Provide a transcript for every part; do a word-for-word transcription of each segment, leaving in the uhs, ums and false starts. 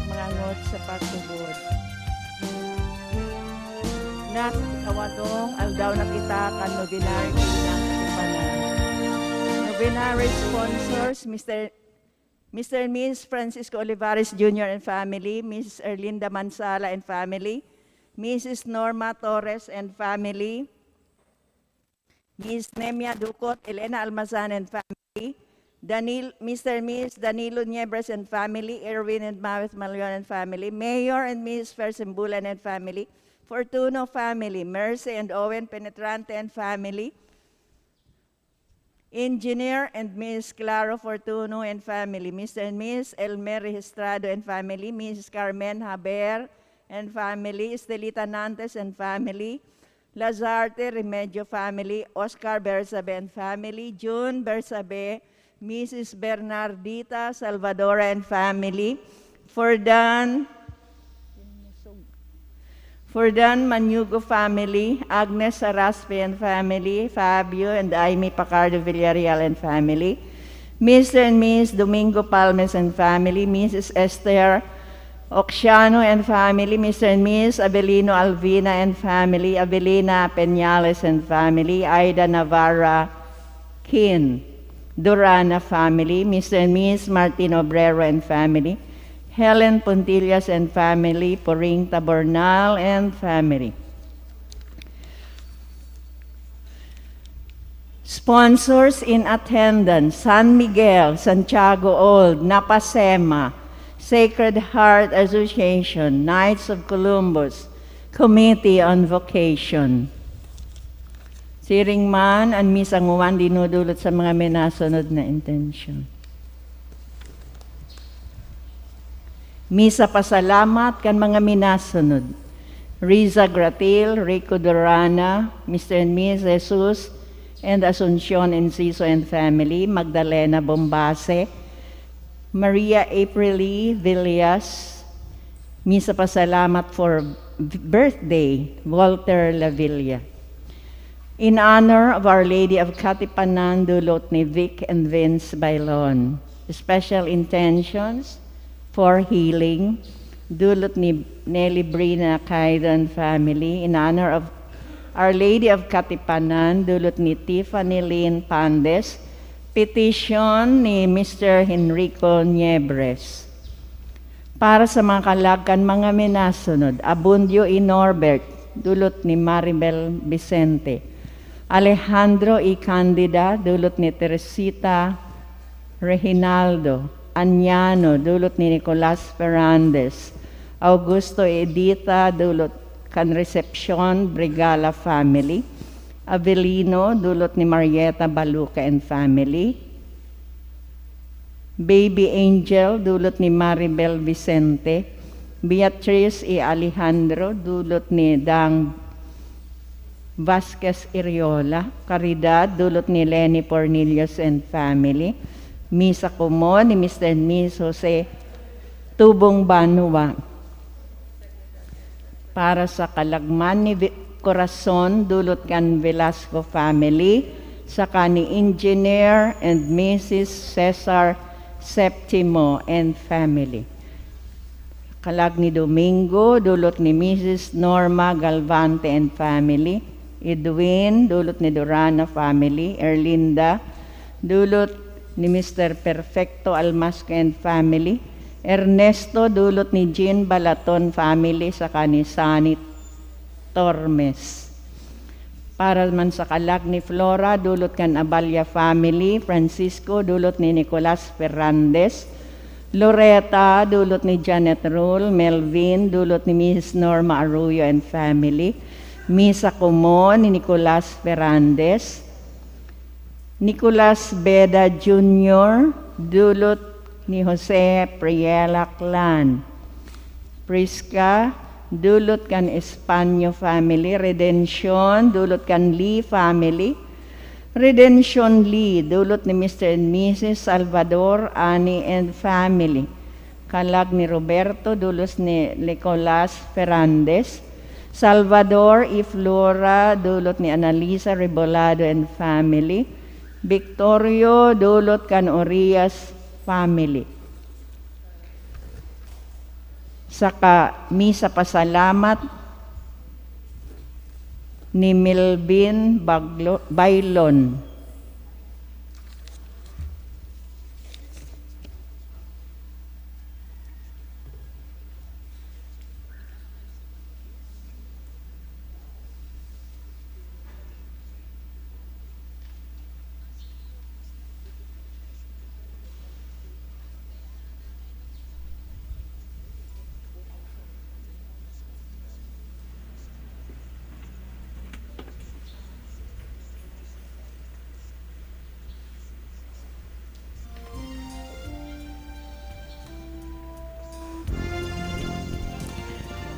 Mangangot sa pagtubod. Nasa ikawadong aldaw na kita kan Novenario kan Katipanan. Novenario sponsors, Mister, Mister and Miss Francisco Olivares Junior and family, Missus Erlinda Mansala and family, Missus Norma Torres and family, Miss Nemia Ducot, Elena Almazan and family, Danil-, Mister and Miss Danilo Niebres and family, Erwin and Mawes Malion and family, Mayor and Miss Fersimbulan and family, Fortuno family, Mercy and Owen Penetrante and family, Engineer and Miss Claro Fortuno and family, Mister and Miss Elmer Registrado and family, Missus Carmen Haber and family, Estelita Nantes and family, Lazarte Remedio family, Oscar Bersabe and family, June Bersabe, Missus Bernardita Salvadora and family, Fordan, Fordan Manyugo family, Agnes Saraspe and family, Fabio and Aimee Pacardo Villarreal and family, Mister and Miss Domingo Palmes and family, Missus Esther Oxiano and family, Mister and Miss Avelino Alvina and family, Avelina Peñales and family, Aida Navarra Kin, Durana family, Mister and Miss Martin Obrero and family, Helen Puntillas and family, Poring Tabornal and family. Sponsors in attendance, San Miguel, Santiago Old, Napasema, Sacred Heart Association, Knights of Columbus, Committee on Vocation. Siring man, an misa ngwan dinudulot sa mga minasunod na intensyon. Misa pasalamat kan mga minasunod: Riza Gratil, Rico Durana, Mister and Miss Jesus, and Asuncion Enciso and family, Magdalena Bombase, Maria Aprili Villas, misa pasalamat for birthday, Walter Lavilla. In honor of Our Lady of Katipanan, dulot ni Vic and Vince Bailon. Special intentions for healing, dulot ni Nelly Brina Caidan family. In honor of Our Lady of Katipanan, dulot ni Tiffany Lynn Pandes. Petition ni Mister Henrico Niebres. Para sa mga kalag kan mga minasunod, Abundio E. Norbert, dulot ni Maribel Vicente. Alejandro E. Candida, dulot ni Teresita Reginaldo. Añano, dulot ni Nicolas Fernandez. Augusto Edita, dulot kan Recepcion Brigala family. Avelino, dulot ni Marieta Baluca and family. Baby Angel, dulot ni Maribel Vicente. Beatrice E. Alejandro, dulot ni Dang Vasquez Iriola. Caridad, dulot ni Leni Pornillos and family. Misa komo ni Mister and Miss Jose Tubong Banwa. Para sa kalagman ni Vi-, Corazon, dulot kan Velasco family, saka ni Engineer and Missus Cesar Septimo and family. Kalag ni Domingo, dulot ni Missus Norma Galvante and family. Edwin, dulot ni Durana family. Erlinda, dulot ni Mister Perfecto Almasco and family. Ernesto, dulot ni Jean Balaton family, saka ni Sunny Tormes. Para man sa kalag ni Flora, dulot kan Aballa family. Francisco, dulot ni Nicolas Ferrandes. Loreta, dulot ni Janet Rule. Melvin, dulot ni Missus Norma Arroyo and family. Misa komo ni Nicolas Ferrandes. Nicolas Beda Junior, dulot ni Jose Priela Clan. Prisca, dulot kan Españo family. Redención, dulot kan Lee family. Redención Lee, dulot ni Mister and Missus Salvador, Annie and family. Kalag ni Roberto, dulot ni Nicolas Ferrandes. Salvador E. Flora, dulot ni Analisa Rebolado and family. Victorio, dulot kan Urias family. Saka misa pasalamat ni Melvin Baglo-, Baylon.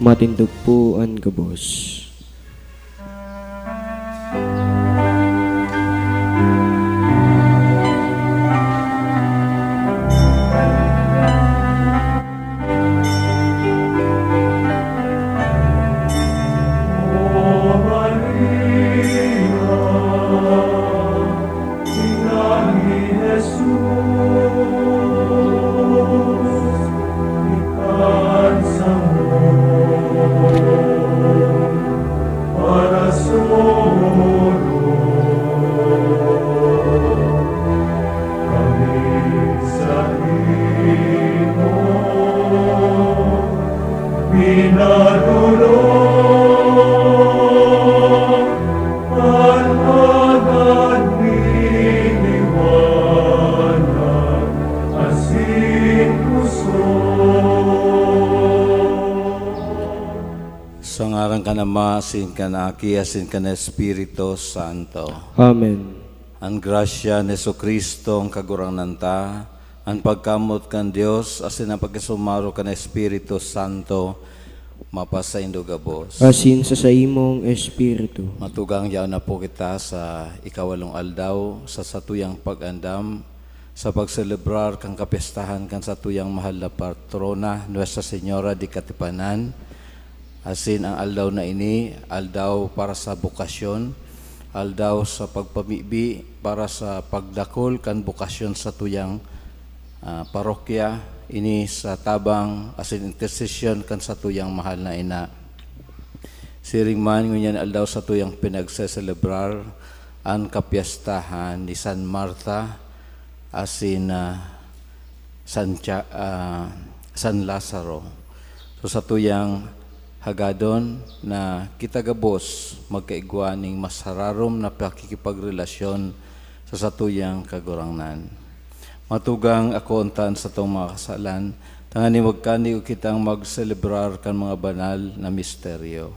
Matindog po an gabos. Sa ngaran kan Ama, asin kan Aki, asin kan Espiritu Santo. Amen. An grasya ni Jesu-Cristo, an Kagurangnan ta, an pagkamoot kan Dios, asin an pakisumaro kan Espiritu Santo, mapasaindo gabos. Asin sa saimong espiritu. Matugang, yaon na po kita sa ikawalong aldaw sa satuyang pag-andam sa pagselebrar kan kapyestahan kan satuyang mahal na patrona, Nuestra Señora de Katipanan, asin ang aldaw na ini, aldaw para sa bokasyon, aldaw sa pagpamibi para sa pagdakul kan bokasyon satuyang, ah, parokya, ini sa tabang asin intersesyon kan satuyang mahal na ina. Siring man, ngunyan aldaw satuyang pinagseselebrar an kapyestahan ni San Marta asin, ah, San Cha-, ah, San Lazaro. So, satuyang hagadon na kita gabos magkaigwa ning mas hararom na pakikipagrelasyon sa satuyang Kagurangnan. Matugang, akoon ta an satong mga kasalan, tanganing magkanigo kitang magselebrar kan mga banal na misteryo.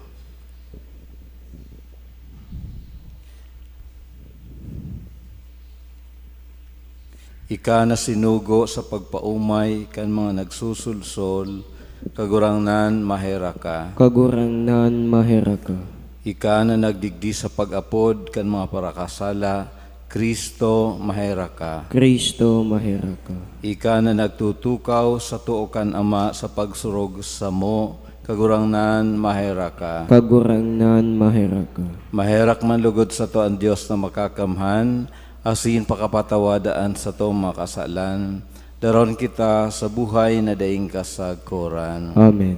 Ika na sinugo sa pagpaomay kan mga nagsusulsol, Kagurangnan, maherak ka. Kagurangnan, maherak ka. Ika na nagdigdi sa pag-apod kan mga parakasala, Cristo, maherak ka. Cristo, maherak ka. Ika na nagtutukaw sa too kan Ama sa pagsurog samo, Kagurangnan, maherak ka. Kagurangnan, maherak ka. Maherak man logod sato an Dios na Makakamhan, asin pakapatawada an satong mga kasalan, daron kita sa buhay na daing kasagkoran. Amen.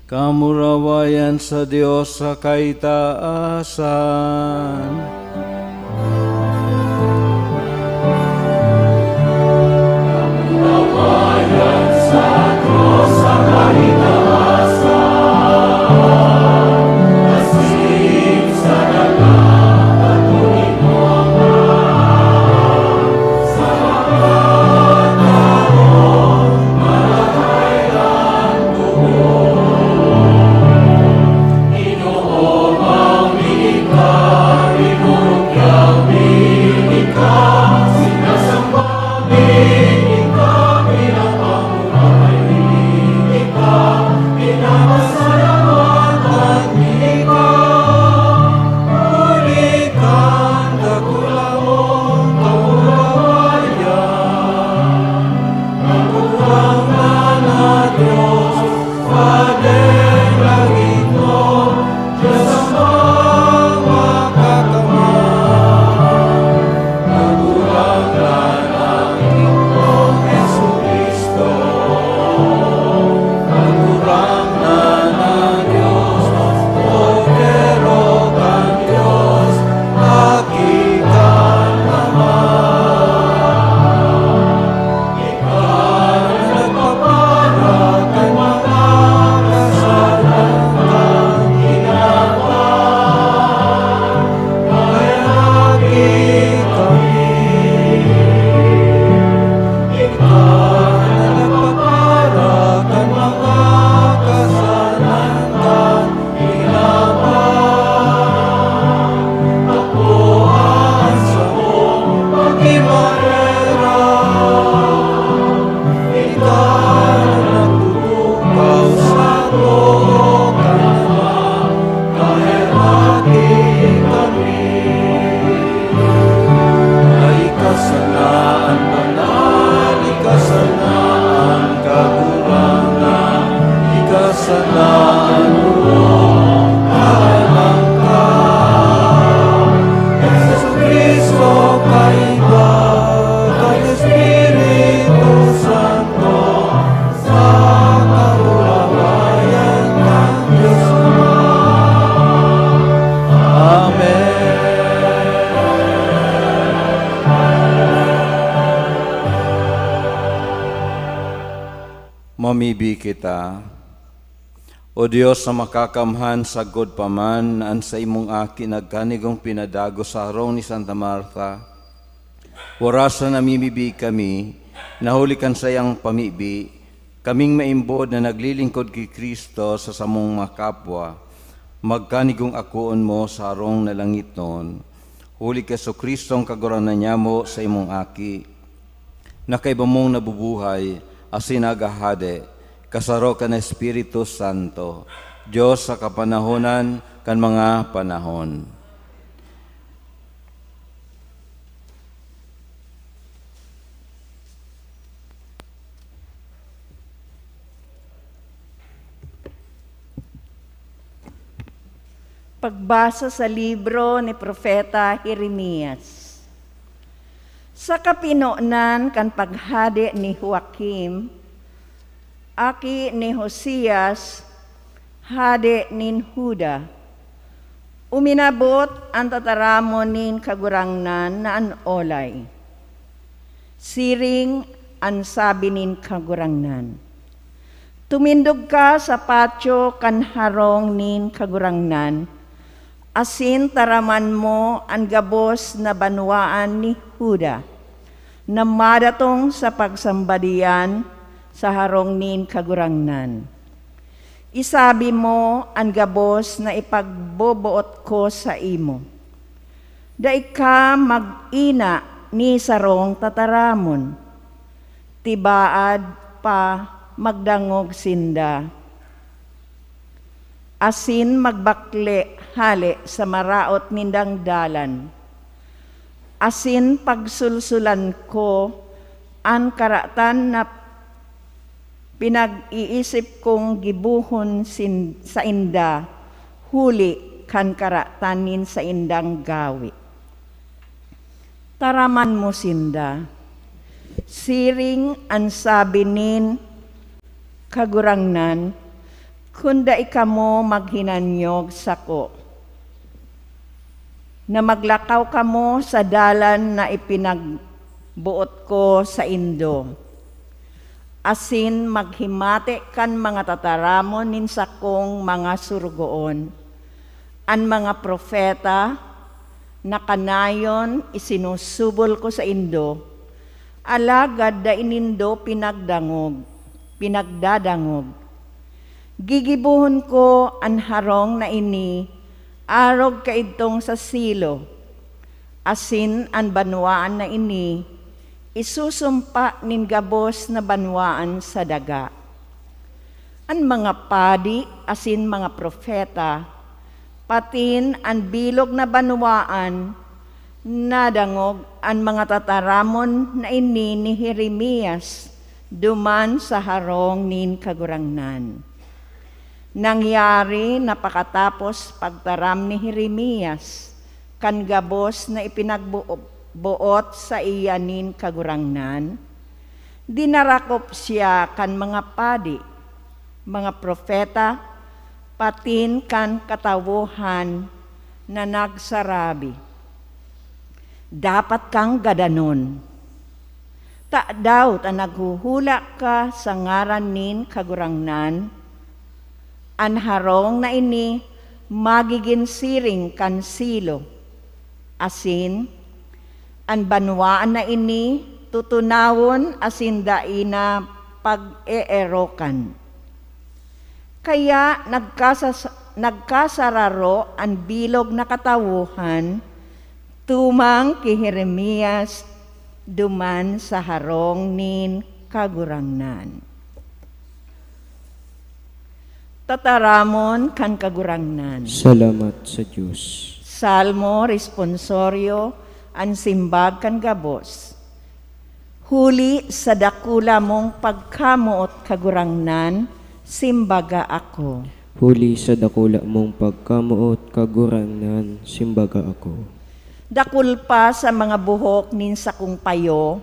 Kamurawayan sa Dios sa kaitaasan. Sa naluluwang kahalangkaw, Jesu-Cristo, kaiba kan Espiritu Santo, sa kahulawayan kan Dios Ama. Amen. Mamibi kita. O Dios na makakamhan, sagkod pa man na an saimong Aki nagkanigong pinadagos sa harong ni Santa Marta, orasa namimibi kami, na huli kan saiyang pamibi, kaming maimbod na naglilingkod ki Cristo sa samong mga kapwa, magkanigong akoon mo sa harong na langitnon, huli ki Jesu-Cristo an Kagurangnan nyamo, saimong Aki, na kaiba mong nabubuhay asin naghahade, kasaro kan Espiritu Santo, Dios sa kapanahonan kan mga panahon. Pagbasa sa libro ni Propeta Jeremias. Sa kapinonan kan paghade ni Joaquim, aki ni Josias, hade nin Juda, uminabot an tataramon nin Kagurangnan na an olay. Siring an sabi nin Kagurangnan, "Tumindog ka sa patyo kan harong nin Kagurangnan, asin taraman mo an gabos na banwaan ni Juda, na madatong sa pagsamba diyan sa harong nin Kagurangnan. Isabi mo an gabos na ipagboboot ko saimo. Dai ka mag-ina ni sarong tataramon. Tibaad pa magdangog sinda, asin magbakle hale sa maraot nindang dalan, asin pagsulsulan ko an karatan na pinag-iisip kong gibohon sin-, sainda huli kan karatan nin saindang gawe. Taraman mo sinda, siring an sabi nin Kagurangnan, kun dai kamo maghinanyog sako, na maglakaw kamo sa dalan na ipinagboot ko saindo, asin maghimati kan mga tataramon nin sakong mga sorogoon, an mga propeta na kanayon isinusubol ko saindo, alagad dai nindo pinagdangog, pinagdadangog. Gigibohon ko an harong na ini arog kaidtong sa Silo, asin an banwaan na ini isusumpa nin gabos na banwaan sa daga. An mga padi asin mga propeta, patin an bilog na banwaan, nadangog an mga tataramon na ini ni Jeremias duman sa harong nin Kagurangnan. Nangyari na pakatapos pagtaram ni Jeremias kan gabos na ipinagboot saiya nin Kagurangnan, dinarakop siya kan mga padi, mga propeta, patin kan katawohan na nagsarabi, "Dapat kang gadanon. Tadaw ta naghuhula ka sa ngaran nin Kagurangnan? An harong na ini magigin siring kan Silo, asin an banwaan na ini tutunawon asin dai na pag-eerokan." Kaya nagkasas-, nagkasararo an bilog na katawohan tumang ki Jeremias duman sa harong nin Kagurangnan. Tataramon kan Kagurangnan. Salamat sa Dios. Salmo Responsorio, an simbag kan gabos. Huli sa dakula mong pagkamoot, Kagurangnan, Simbaga ako. Huli sa dakula mong pagkamoot, Kagurangnan, simbaga ako. Dakul pa sa mga buhok nin sakong payo,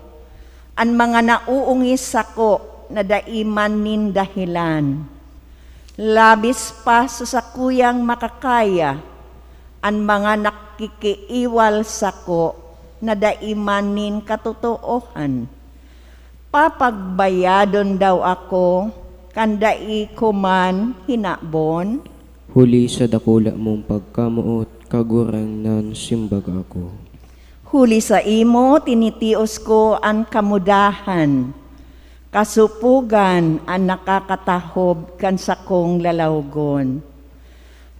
an mga nauungis sako na dai man nin dahelan. Labis pa sa sakuyang makakaya, an mga nakikiiwal sako na dai man nin katotoohan. Papagbayadon daw ako kan dai ko man hinabon? Huli sa dakula mong pagkamoot, Kagurangnan, simbaga ako. Huli saimo, tinitios ko an kamudahan, kasupogan an nakakatahob kan sakong lalawgon.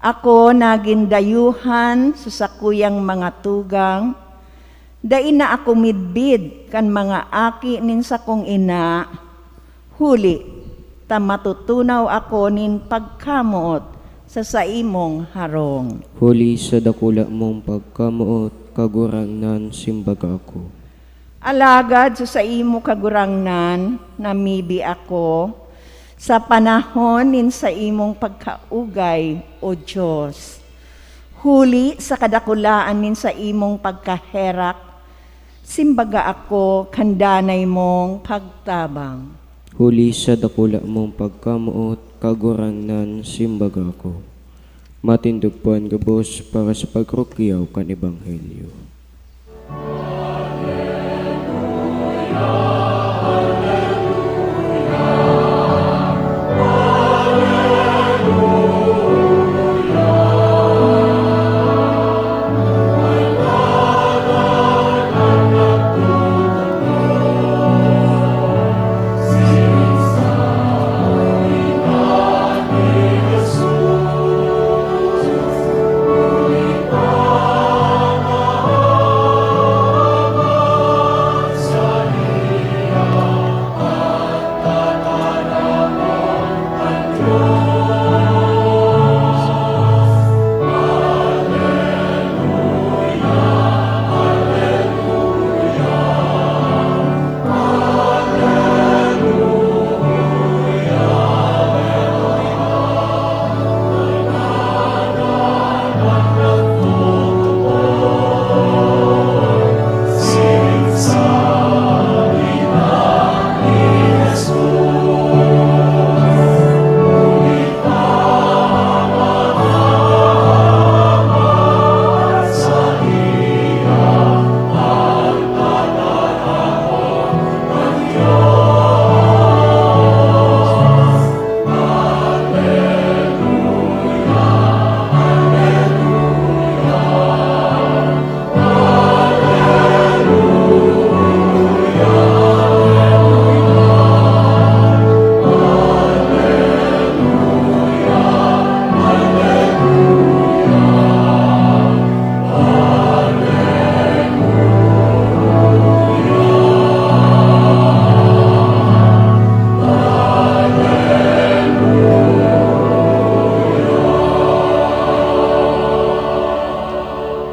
Ako nagin dayuhan sa sakuyang mga tugang, dai na ako midbid kan mga aki nin sakong ina, huli ta matutunaw ako nin pagkamoot sa saimong harong. Huli sa dakula mong pagkamoot, Kagurangnan, simbaga ako. Alagad sa saimo, Kagurangnan, namibi ako sa panahon nin saimong pagkaugay, O Dios. Huli sa kadakulaan nin saimong pagkaherak, simbaga ako kan danay mong pagtabang. Huli sa dakula mong pagkamoot, Kagurangnan, simbaga ako. Matindog po an gabos para sa pagrukyaw kan Ebanghelyo.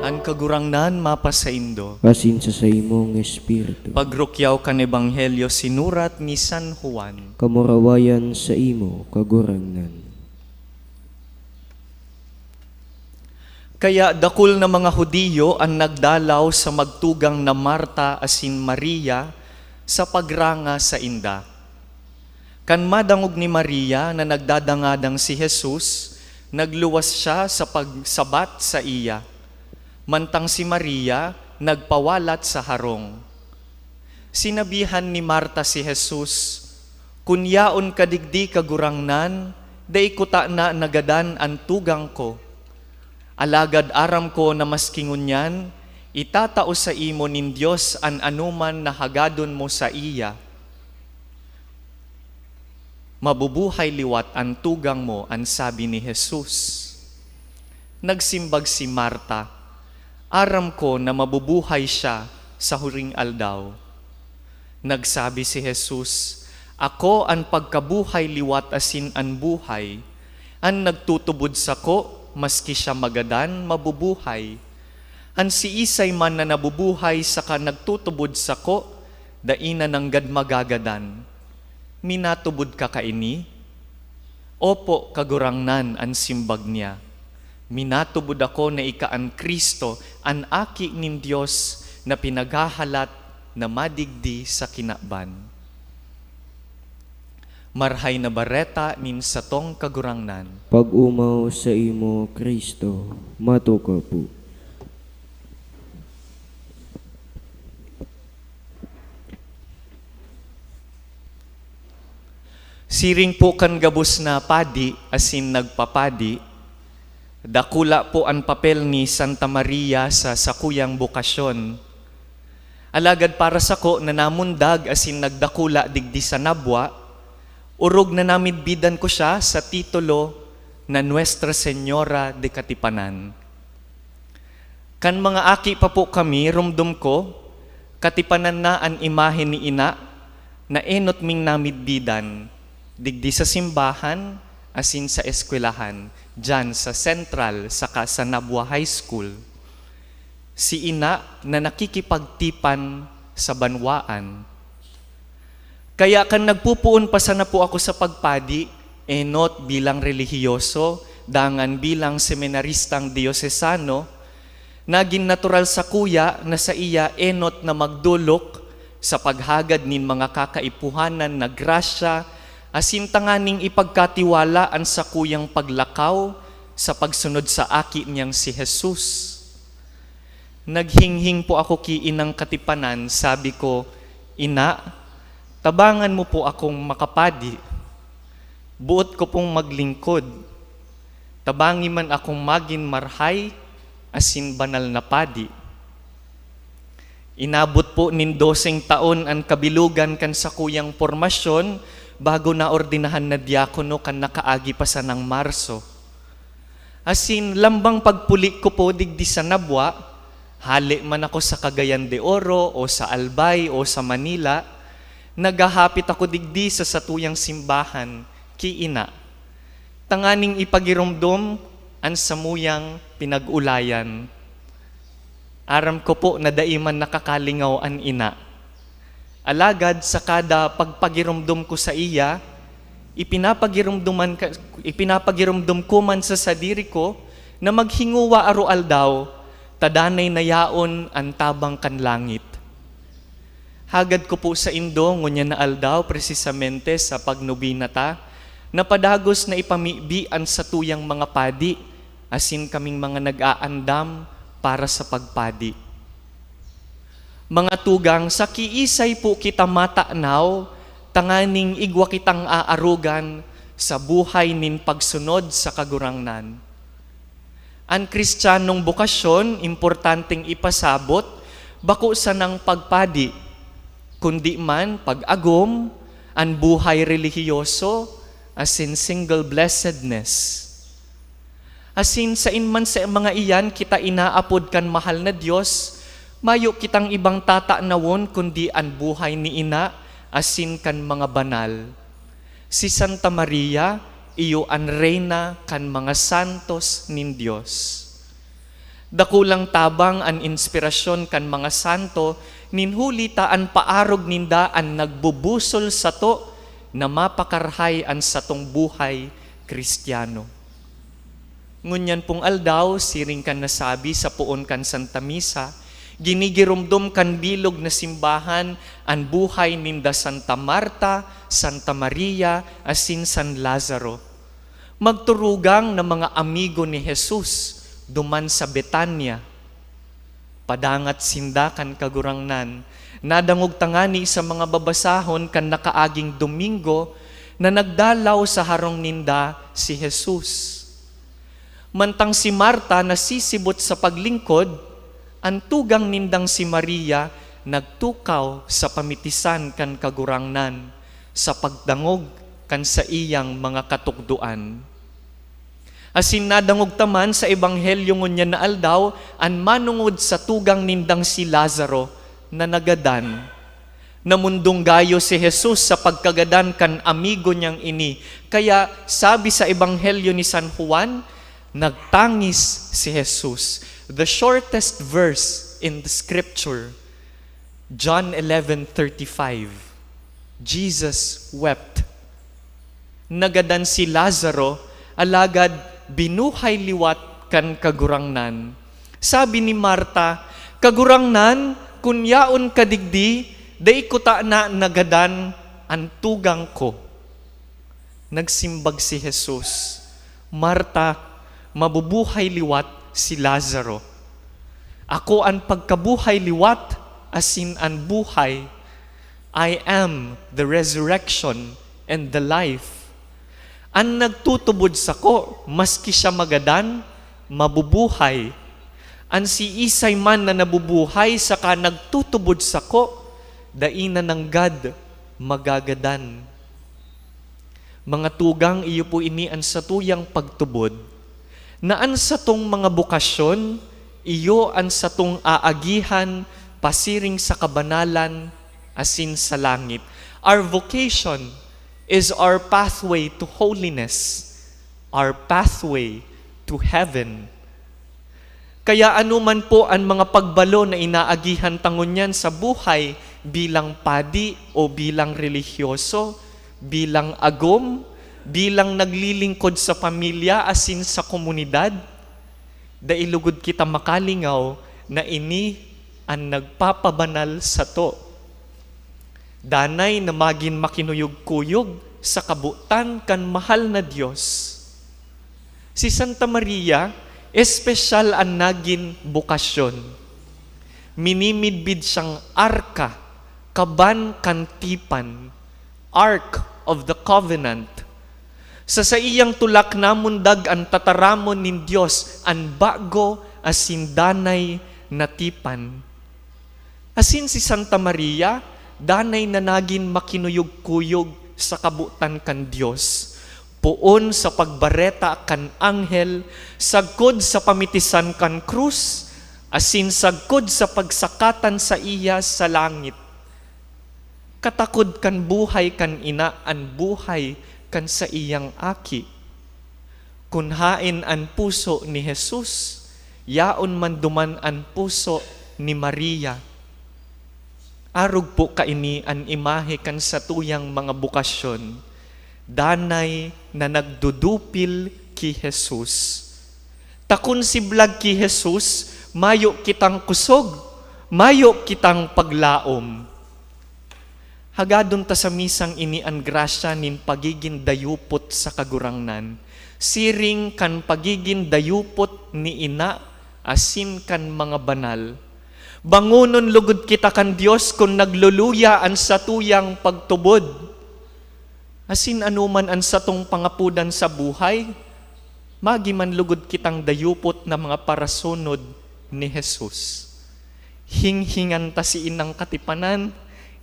An Kagurangnan mapasaindo. Asin sa saimong espiritu. Pagrukyaw kan Ebanghelyo sinurat ni San Juan. Kamurawayan saimo, Kagurangnan. Kaya dakul na mga Judio an nagdalaw sa magtugang na Marta asin Maria sa pagranga sainda. Kan madangog ni Maria na nagdadangadang si Jesus, nagluwas siya sa pagsabat saiya, mantang si Maria nagpawalat sa harong. Sinabihan ni Marta si Jesus, "Kun yaon ka digdi, Kagurangnan, dai kutana nagadan an tugang ko. Alagad aram ko na maski ngunyan, itatao saimo nin Dios an anoman na hagadon mo saiya." "Mabubuhay liwat an tugang mo," an sabi ni Jesus. Nagsimbag si Marta, "Aram ko na mabubuhay siya sa huring aldaw." Nagsabi si Jesus, "Ako an pagkabuhay liwat asin an buhay. An nagtutubod sako, maski siya magadan, mabubuhay. An siisay man na nabubuhay saka nagtutubod sako, dai na nanggad magagadan. Minatubod ka kaini?" "Opo, Kagurangnan," an simbag niya. "Minatubod ako na ika an Cristo, an Aki nin Dios na pinaghahalat na madigdi sa kinaban." Marhay na Bareta nin satong Kagurangnan. Pag-omaw saimo, Cristo. Matukaw po. Siring po kan gabos na padi asin nagpapadi, dakula po an papel ni Santa Maria sa sakuyang bokasyon. Alagad para sako na namundag asin nagdakula digdi sa Nabua, orog na namidbidan ko siya sa titulo na Nuestra Señora de Katipanan. Kan mga aki pa po kami, rumdom ko, katipanan na an imahe ni ina na enot ming namidbidan, digdi sa simbahan asin sa eskwelahan, diyan sa Central saka sa Nabua High School. Si ina na nakikipagtipan sa banwaan. Kaya kan nagpupoon pa sana po ako sa pagpadi, enot bilang relihiyoso, dangan bilang seminaristang diyosesano, nagin natural sakuya na saiya enot na magdolok sa paghagad nin mga kakaipuhanan na grasya, asin tanganing ipagkatiwala an sakuyang paglakaw sa pagsunod sa Aki niyang si Jesus. Naghinghing po ako ki inang katipanan, sabi ko, "Ina, tabangan mo po akong makapadi. Boot ko pong maglingkod. Tabangi man akong magin marhay asin banal na padi." Inabot po nin doseng taon an kabilogan kan sakuyang pormasyon bago naordinahan na diakono kan nakaagi pa sanang Marso. Asin, lambang pagpuli ko po digdi sa Nabua, hale man ako sa Cagayan de Oro o sa Albay o sa Manila, naghahapit ako digdi sa satuyang simbahan, ki ina, tanganing ipagiromdom an samuyang pinag-ulayan. Aram ko po na dai man nakakalingaw an ina. Alagad sa kada pagpagiromdom ko saiya, ipinapagiromdoman ka, ipinapagiromdom ko man sa sadiri ko na maghingowa aroaldaw ta danay na yaon an tabang kan langit. Hagad ko po saindo ngunyan na aldaw, presisamente sa pagnobena ta, na padagos na ipamibi an satuyang mga padi asin kaming mga nag-aandam para sa pagpadi. Mga tugang, sa kiisay po kita matanaw tanganing igwa kitang aarogan sa buhay nin pagsunod sa Kagurangnan? An Kristiyanong bokasyon, importanteng ipasabot, bako sanang pagpadi, kundi man pag-agom, an buhay relihiyoso, asin single blessedness. Asin sain man sa mga iyan kita inaapod kan mahal na Dios, mayo kitang ibang tatanawon kundi an buhay ni ina asin kan mga banal. Si Santa Maria, iyo an reyna kan mga santos nin Dios. Dakulang tabang an inspirasyon kan mga santo, nin huli ta an paarog ninda an nagbubusol sato na mapakarahay an satong buhay Kristiyano. Ngunyan pong aldaw, siring kan nasabi sa poon kan Santa Misa, ginigiromdom kan bilog na simbahan an buhay ninda Santa Marta, Santa Maria, asin San Lazaro. Magturugang na mga amigo ni Jesus duman sa Betania. Padangat sinda kan Kagurangnan. Nadangog tangani sa mga babasahon kan nakaaging Domingo na nagdalaw sa harong ninda si Jesus. Mantang si Marta nasisibot sa paglingkod, an tugang nindang si Maria nagtukaw sa pamitisan kan Kagurangnan sa pagdangog kan saiyang mga katukdoan. Asin nadangog ta man sa Ebanghelyo ngunyan na aldaw an manongod sa tugang nindang si Lazaro na nagadan. Namundong gayo si Jesus sa pagkagadan kan amigo niyang ini. Kaya sabi sa Ebanghelyo ni San Juan, nagtangis si Jesus. The shortest verse in the scripture, John eleven thirty-five, Jesus wept. Nagadan si Lazaro, alagad binuhay liwat kan Kagurangnan. Sabi ni Marta, "Kagurangnan, kun yaon ka digdi, dai kutana nagadan an tugang ko." Nagsimbag si Jesus, "Marta, mabubuhay liwat si Lazaro. Ako an pagkabuhay liwat asin an buhay. I am the resurrection and the life. An nagtutubod sako, maski siya magadan, mabubuhay. An siisay man na nabubuhay saka nagtutubod sako, dai na nanggad magagadan." Mga tugang, iyo po ini an satuyang pagtubod, na an satong mga bokasyon, iyo an satong aagihan pasiring sa kabanalan asin sa langit. Our vocation is our pathway to holiness, our pathway to heaven. Kaya ano man po an mga pagbalo na inaagihan ta ngunyan sa buhay, bilang padi o bilang relihiyoso, bilang agom, bilang naglilingkod sa pamilya asin sa komunidad, dai lugod kita makalingaw na ini an nagpapabanal sato. Danay na magin makinuyog-kuyog sa kabotan kan mahal na Dios. Si Santa Maria, espesyal an nagin bokasyon. Minimidbid siyang arka, kaban kan tipan, Ark of the Covenant. Sa saiyang tulak namundag an tataramon nin Dios, an bago asin danay na tipan. Asin si Santa Maria, danay na nagin makinuyog-kuyog sa kabotan kan Dios, poon sa pagbareta kan anghel, sagkod sa pamitisan kan krus, asin sagkod sa pagsakatan saiya sa langit. Katakod kan buhay kan ina an buhay kan saiyang aki. Kun haen an puso ni Jesus, yaon man duman an puso ni Maria. Arog po kaini an imahe kan satuyang mga bokasyon, danay na nagdudupil ki Jesus. Ta kun siblag ki Jesus, mayo kitang kusog, mayo kitang paglaom. Hagadon ta sa misang ini an grasya nin pagigin dayupot sa Kagurangnan, siring kan pagigin dayupot ni ina asin kan mga banal. Bangonon logod kita kan Dios kun nagluluya an satuyang pagtubod. Asin anoman an satong pangapodan sa buhay, magi man logod kitang dayupot na mga parasunod ni Jesus. Hinghingan ta si inang katipanan,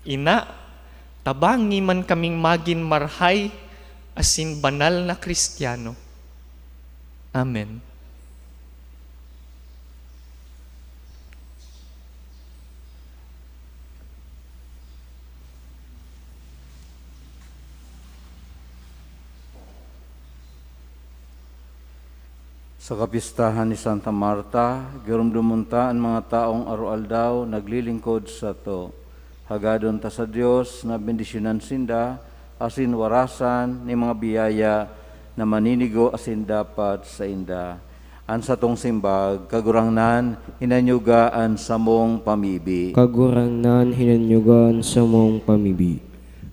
"Ina, tabangi man kaming magin marahay asin banal na Cristiano." Amen. Sa kapistahan ni Santa Marta, giromdomon ta an mga taong aroaldaw naglilingkod sato. Hagadon ta sa Dios na bendisyonan sinda asin warasan nin mga biyaya na maninigo asin dapat sainda. An satong simbag, Kagurangnan, hinanyuga an samong pamibi. Kagurangnan, hinanyuga an samong pamibi.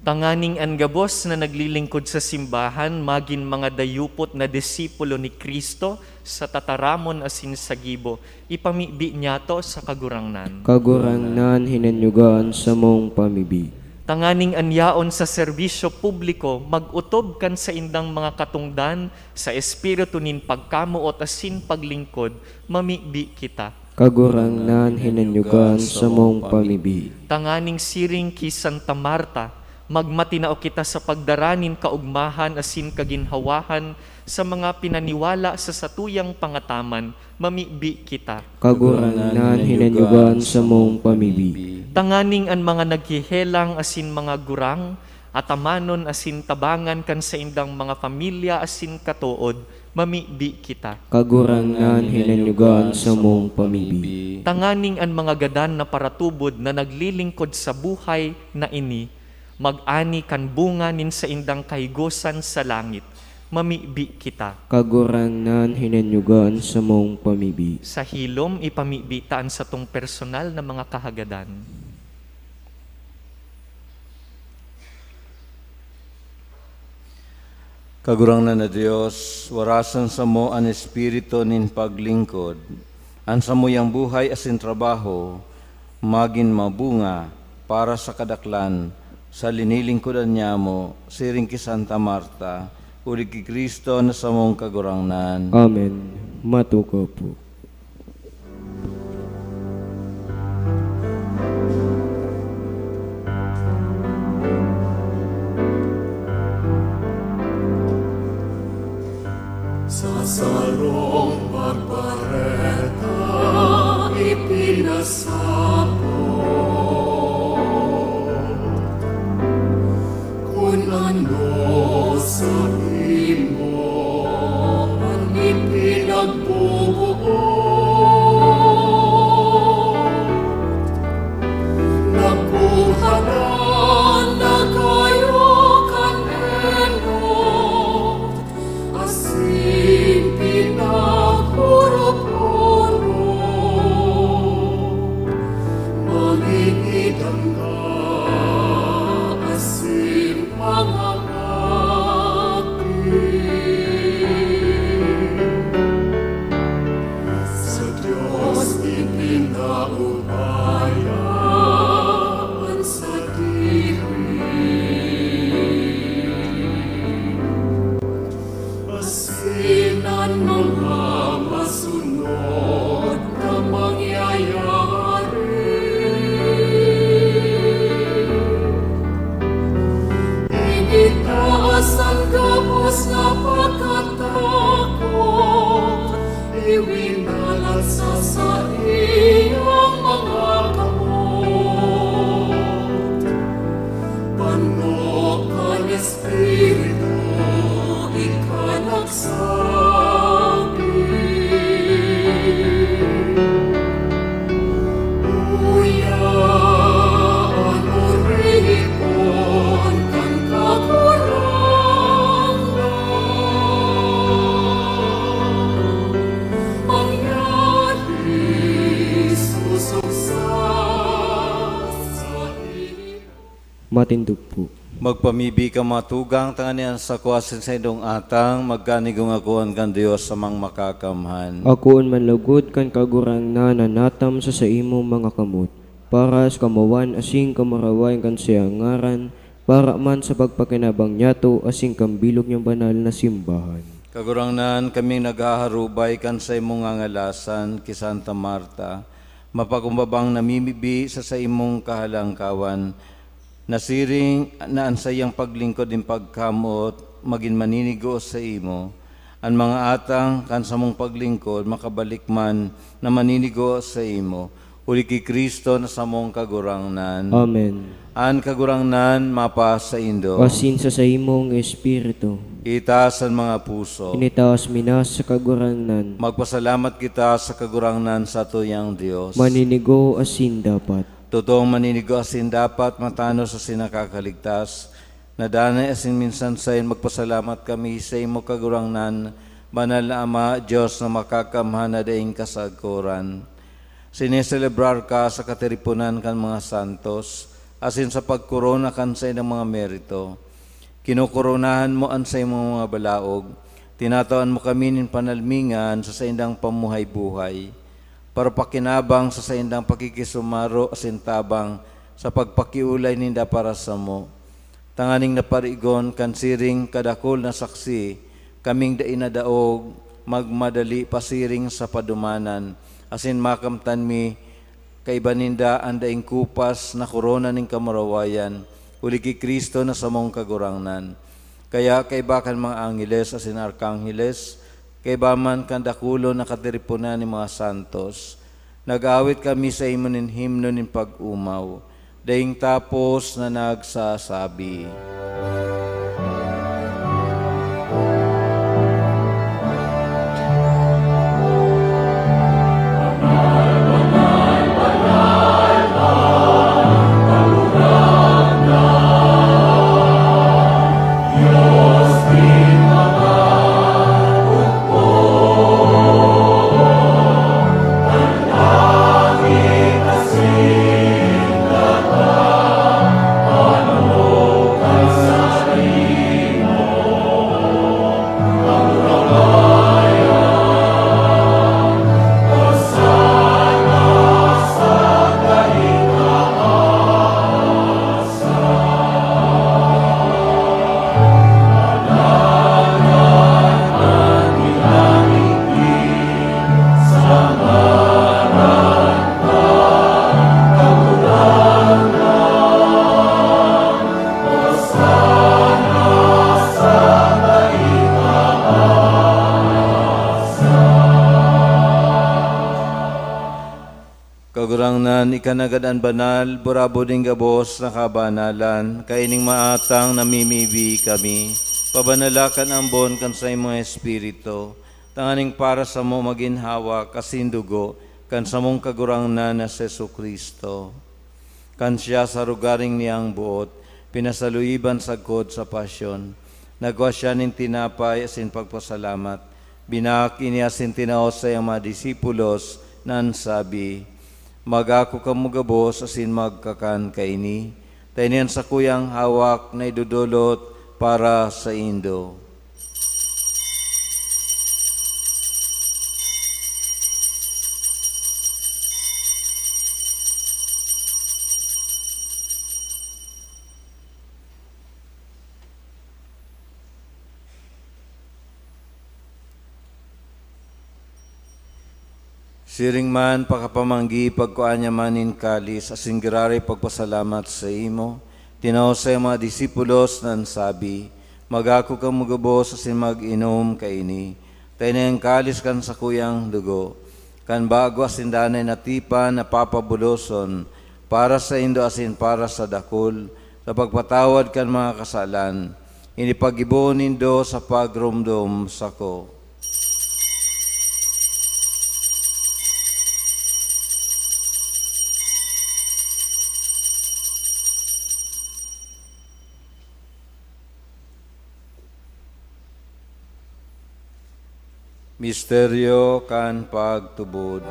Tanganing an gabos na naglilingkod sa simbahan magin mga dayupot na disipulo ni Cristo sa tataramon asin sa gibo, ipamibi niyato sa Kagurangnan. Kagurangnan, hinanyuga an samong pamibi. Tanganing an yaon sa serbisyo publiko mag-otob kan saindang mga katongdan sa espiritu nin pagkamoot asin paglingkod, mamibi kita. Kagurangnan, hinanyuga an samong pamibi. Tanganing siring ki Santa Marta, magmatinao kita sa pagdara nin kaogmahan asin kaginhawahan sa mga pinaniwala sa satuyang pangataman, mamibi kita. Kagurangnan, hinanyuga an samong pamibi. Tanganing an mga naghehelang asin mga gurang, atamanon asin tabangan kan saindang mga pamilya asin katood, mamibi kita. Kagurangnan, hinanyuga an samong pamibi. Tanganing an mga gadan na paratubod na naglilingkod sa buhay na ini, mag-ani kan bunga nin saindang kahigosan sa langit. Mamibi kita. Kagurangnan, hinanyuga an samong pamibi. Sa hilom, ipamibi ta an satong personal na mga kahagadan. Kagurangnan na Dios, warasan samo an espiritu nin paglingkod. An samuyang buhay asin trabaho magin mabunga para sa kadaklan, sa linilingkodan nyamo, siring ki Santa Marta, huli ki Cristo na samong Kagurangnan. Amen. Matukaw po. Sa sarong pagbareta ipinasabot, kun ano saimo an ipinagbubuot. Nagbuhanan na kayo kan enot, asin pinaghurop-hurop, magigidangga asin mangangati. Sa Dios ipinaubaya an sadiri, asin an mga masunod na mangyayari. Initaas an gabos na pagkatakot, iwinalat sa saiyang mga kamot. Pano kan Espiritu ika nagsabi, "Uya an oripon kan Kagurangnan, mangyari sosog sa saimo." Matindog po. Magpamibi ka, mga tugang, tanganing an sako asin saindong atang magkanigongakoan kan Dios Amang Makakamhan. Akoon man lugod kan Kagurangnan na natam sa saimong mga kamot, para sa kamawan asin kamurawayan kan saiyang ngaran, para man sa pagpakinabang niyato asin kan bilog niyang banal na simbahan. Kagurangnan, kaming naghaharubay kan saimong ngangalasan ki Santa Marta, mapakumbabang namimibi sa saimong kahalangkawan, nasiring na an saiyang paglingkod nin pagkamoot magin maninigo saimo. An mga atang kan samong paglingkod makabalik man na maninigo saimo, huli ki Cristo na samong Kagurangnan. Amen. An Kagurangnan mapasaindo. Asin sa saimong espiritu. Itaas an mga puso. Initaas mi na sa Kagurangnan. Magpasalamat kita sa Kagurangnan, satuyang Dios. Maninigo asin dapat. Totoong maninigo asin dapat, matanos asin nakakaligtas. Na danay asin minsan sayon magpasalamat kami saimo, Kagurangnan, Banal na Ama, Dios na makakamhan na daing kasagkoran. Sineselebrar ka sa katiriponan kan mga santos, asin sa pagkorona kan saindang mga merito. Kinokoronahan mo an saimong mga balaog, tinatawan mo kami nin panalmingan sa saindang pamuhay-buhay. Parapakinabang sa saindang pakikisumaro asin tabang sa pagpakiolay ninda para samo. Tanganing naparigon kan siring kadakul na saksi kaming dai nadaog magmadali pasiring sa padumanan, asin makamtan mi kaiba ninda an daing kupas na korona nin kamurawayan, huli ki Cristo na samong Kagurangnan. Kaya kaiba kan mga angheles asin arkangheles, kaiba man kan dakulon na katiriponan nin mga santos, nag-aawit kami saimo nin himno nin pag-omaw, daing tapos na nagsasabi. Kagurangnan, ika nanggad an banal, burabod nin gabos na kabanalan, kaining maatang namimibi kami, pabanala kan ambon kan saimong Espiritu, tanganing para samo magin hawak asin dugo kan samong Kagurangnan na si Jesu-Cristo. Kan siya sa rogaring niyang boot, pinasaluiban sagkod sa pasyon, nagkua siya nin tinapay asin pagpasalamat, binaak ini asin tinao sa iyang mga disipulos, na nagsabi, "Mag-ako kamo gabos asin magkakan kaini, ta ini an sakuyang hawak na idodolot para saindo." Siring man, pakapamanggi, pagkua niya man nin kalis, asin giraray pagpasalamat saimo, tinao sa mga disipulos, na nagsabi, "Mag-ako kamo gabos asin mag-inom kaini, ta ini an kalis kan sakuyang dugo, kan bago asin danay na tipan na papabuloson para saindo asin para sa dakul, sa pagpatawad kan mga kasalan. Ini paggibo nindo sa pagromdom sako." Misteryo kan pagtubod.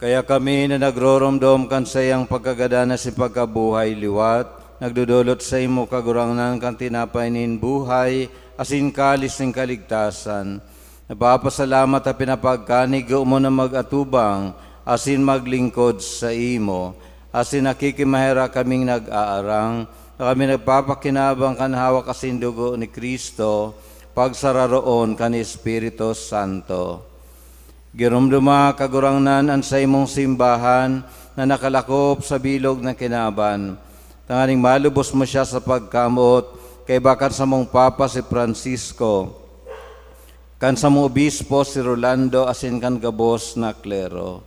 Kaya kami na nagroromdom kan saiyang pagkagadan asin pagkabuhay liwat, nagdodolot saimo, Kagurangnan, kan tinapay nin buhay asin kalis nin kaligtasan. Nagpapasalamat ta pinapagkanigo mo na mag-atubang asin maglingkod saimo, asin nakikimaherak kaming nag-aarang na kami nagpapakinabang kan hawak asin dugo ni Cristo, pagsararoon kan Espiritu Santo. Giromdoma, Kagurangnan, an saimong simbahan na nakalakop sa bilog na kinaban, tanganing malubos mo siya sa pagkamoot kaiba kan samong Papa si Francisco, kan samong obispo si Rolando, asin kan gabos na klero.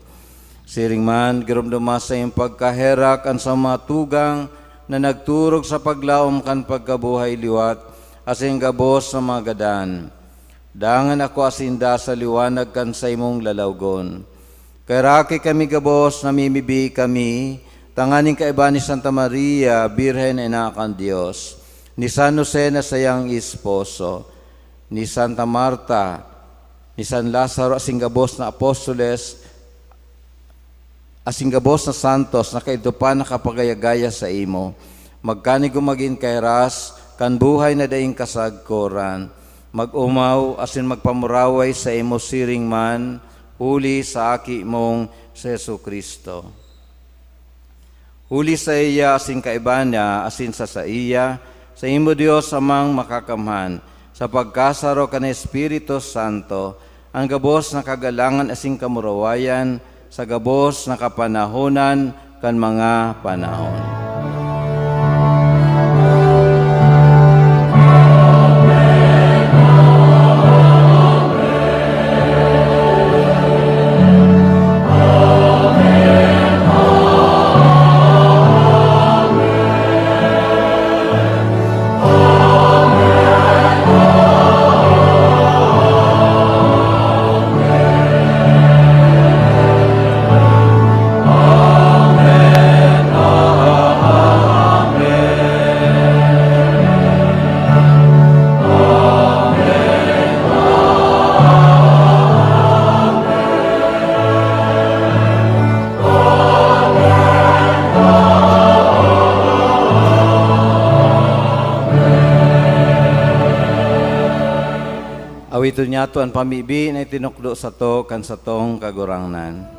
Siring man, giromdoma sa iyong pagkaherak an sa mga tugang na nagturog sa paglaom kan pagkabuhay liwat, asin gabos na mga gadan. Dangan ako asinda sa liwanag kan saimong lalawgon. Kaheraki kami gabos, namimibi kami, tanganing kaiba ni Santa Maria, Birhen na Ina kan Dios, ni San Jose na saiyang esposo, ni Santa Marta, ni San Lazaro, asin gabos na apostoles, asin gabos na santos na kaidto pa nakapagaya-gaya saimo, magkanigo magin kahiras kan buhay na daing kasagkoran, mag-omaw asin magpamuraway saimo siring man, huli sa Aki mong si Jesu-Cristo. Huli saiya asin kaiba niya asin sa saiya, saimo, Dios Amang Makakamhan, sa pagkasaro kan Espiritu Santo, an gabos na kagalangan asin kamurawayan sa gabos na kapanahonan kan mga panahon. Ito niyato an pamibi na itinukdo sato kan satong Kagurangnan.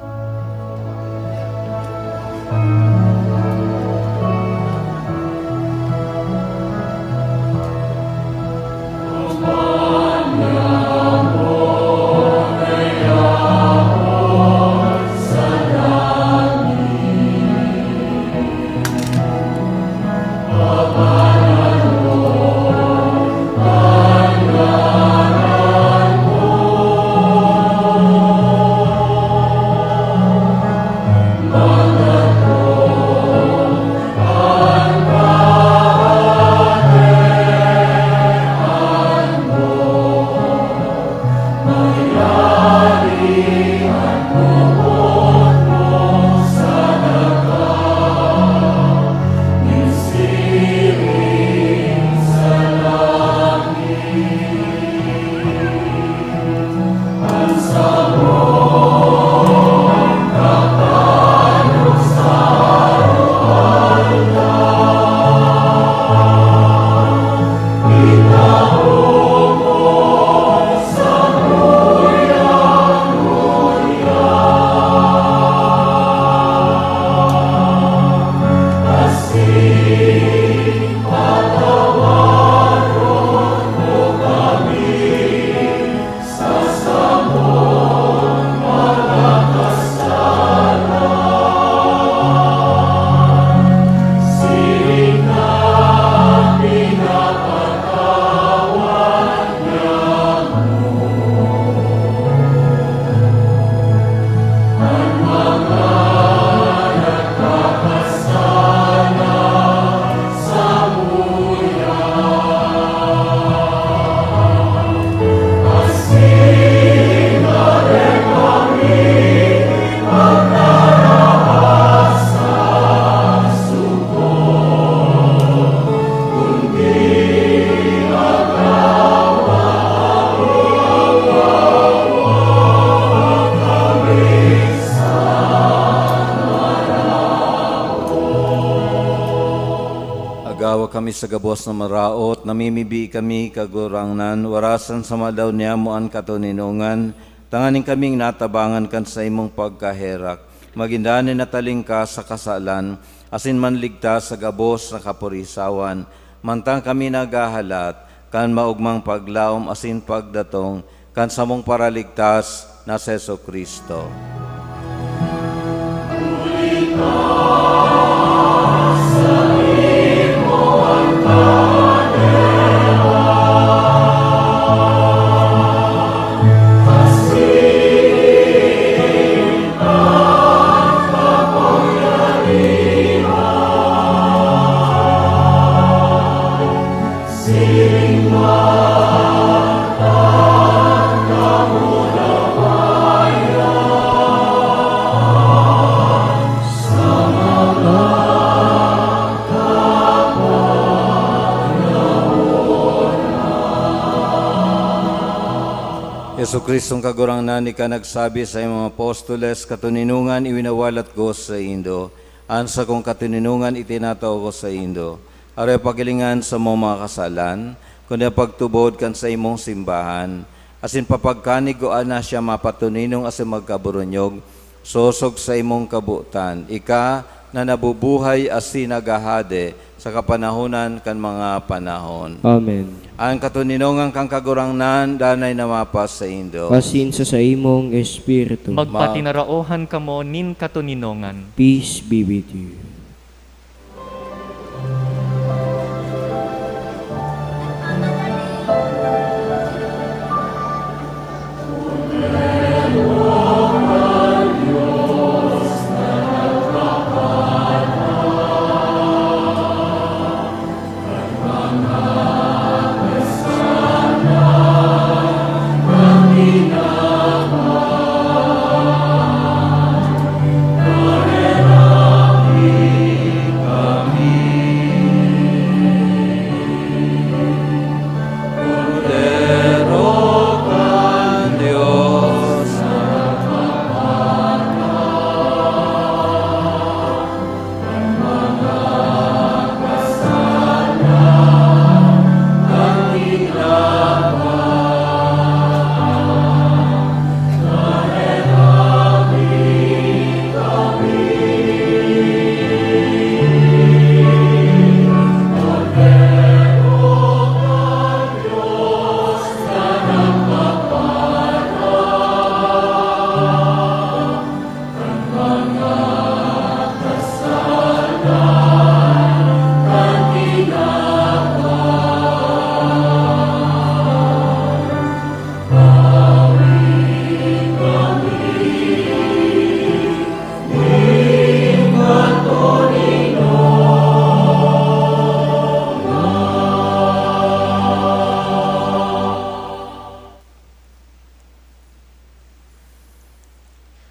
Agawa kami sa gabos na maraot, namimibi kami, Kagurangnan, warasan sa madaw niyamo an katoninongan, tanganing kaming natabangan kan saimong pagkaherak, magin danay na talingkas sa kasalan, asin manligtas sa gabos na kapurisawan, mantang kami naghahalat kan maogmang paglaom asin pagdatong kan samong Paraligtas na si Jesu-Cristo. Jesu-Cristong Kagurangnan, ika nagsabi sa imong apostoles, "Katoninongan iwinawalat ko saindo, an sakong katoninongan itinatao ko saindo." Aroy paghilingan samo mga kasalan, kundi an pagtubod kan saimong simbahan, asin papagkanigua na siya mapatoninong asin magkaboronyog, sosog sa imong kabotan, ika na nabubuhay asin naghahade sa kapanahonan kan mga panahon. Amen. An katoninongan kan Kagurangnan danay na mapasaindo. Asin sa saimong espiritu. Magpatinaraohan kamo nin katoninongan. Peace be with you.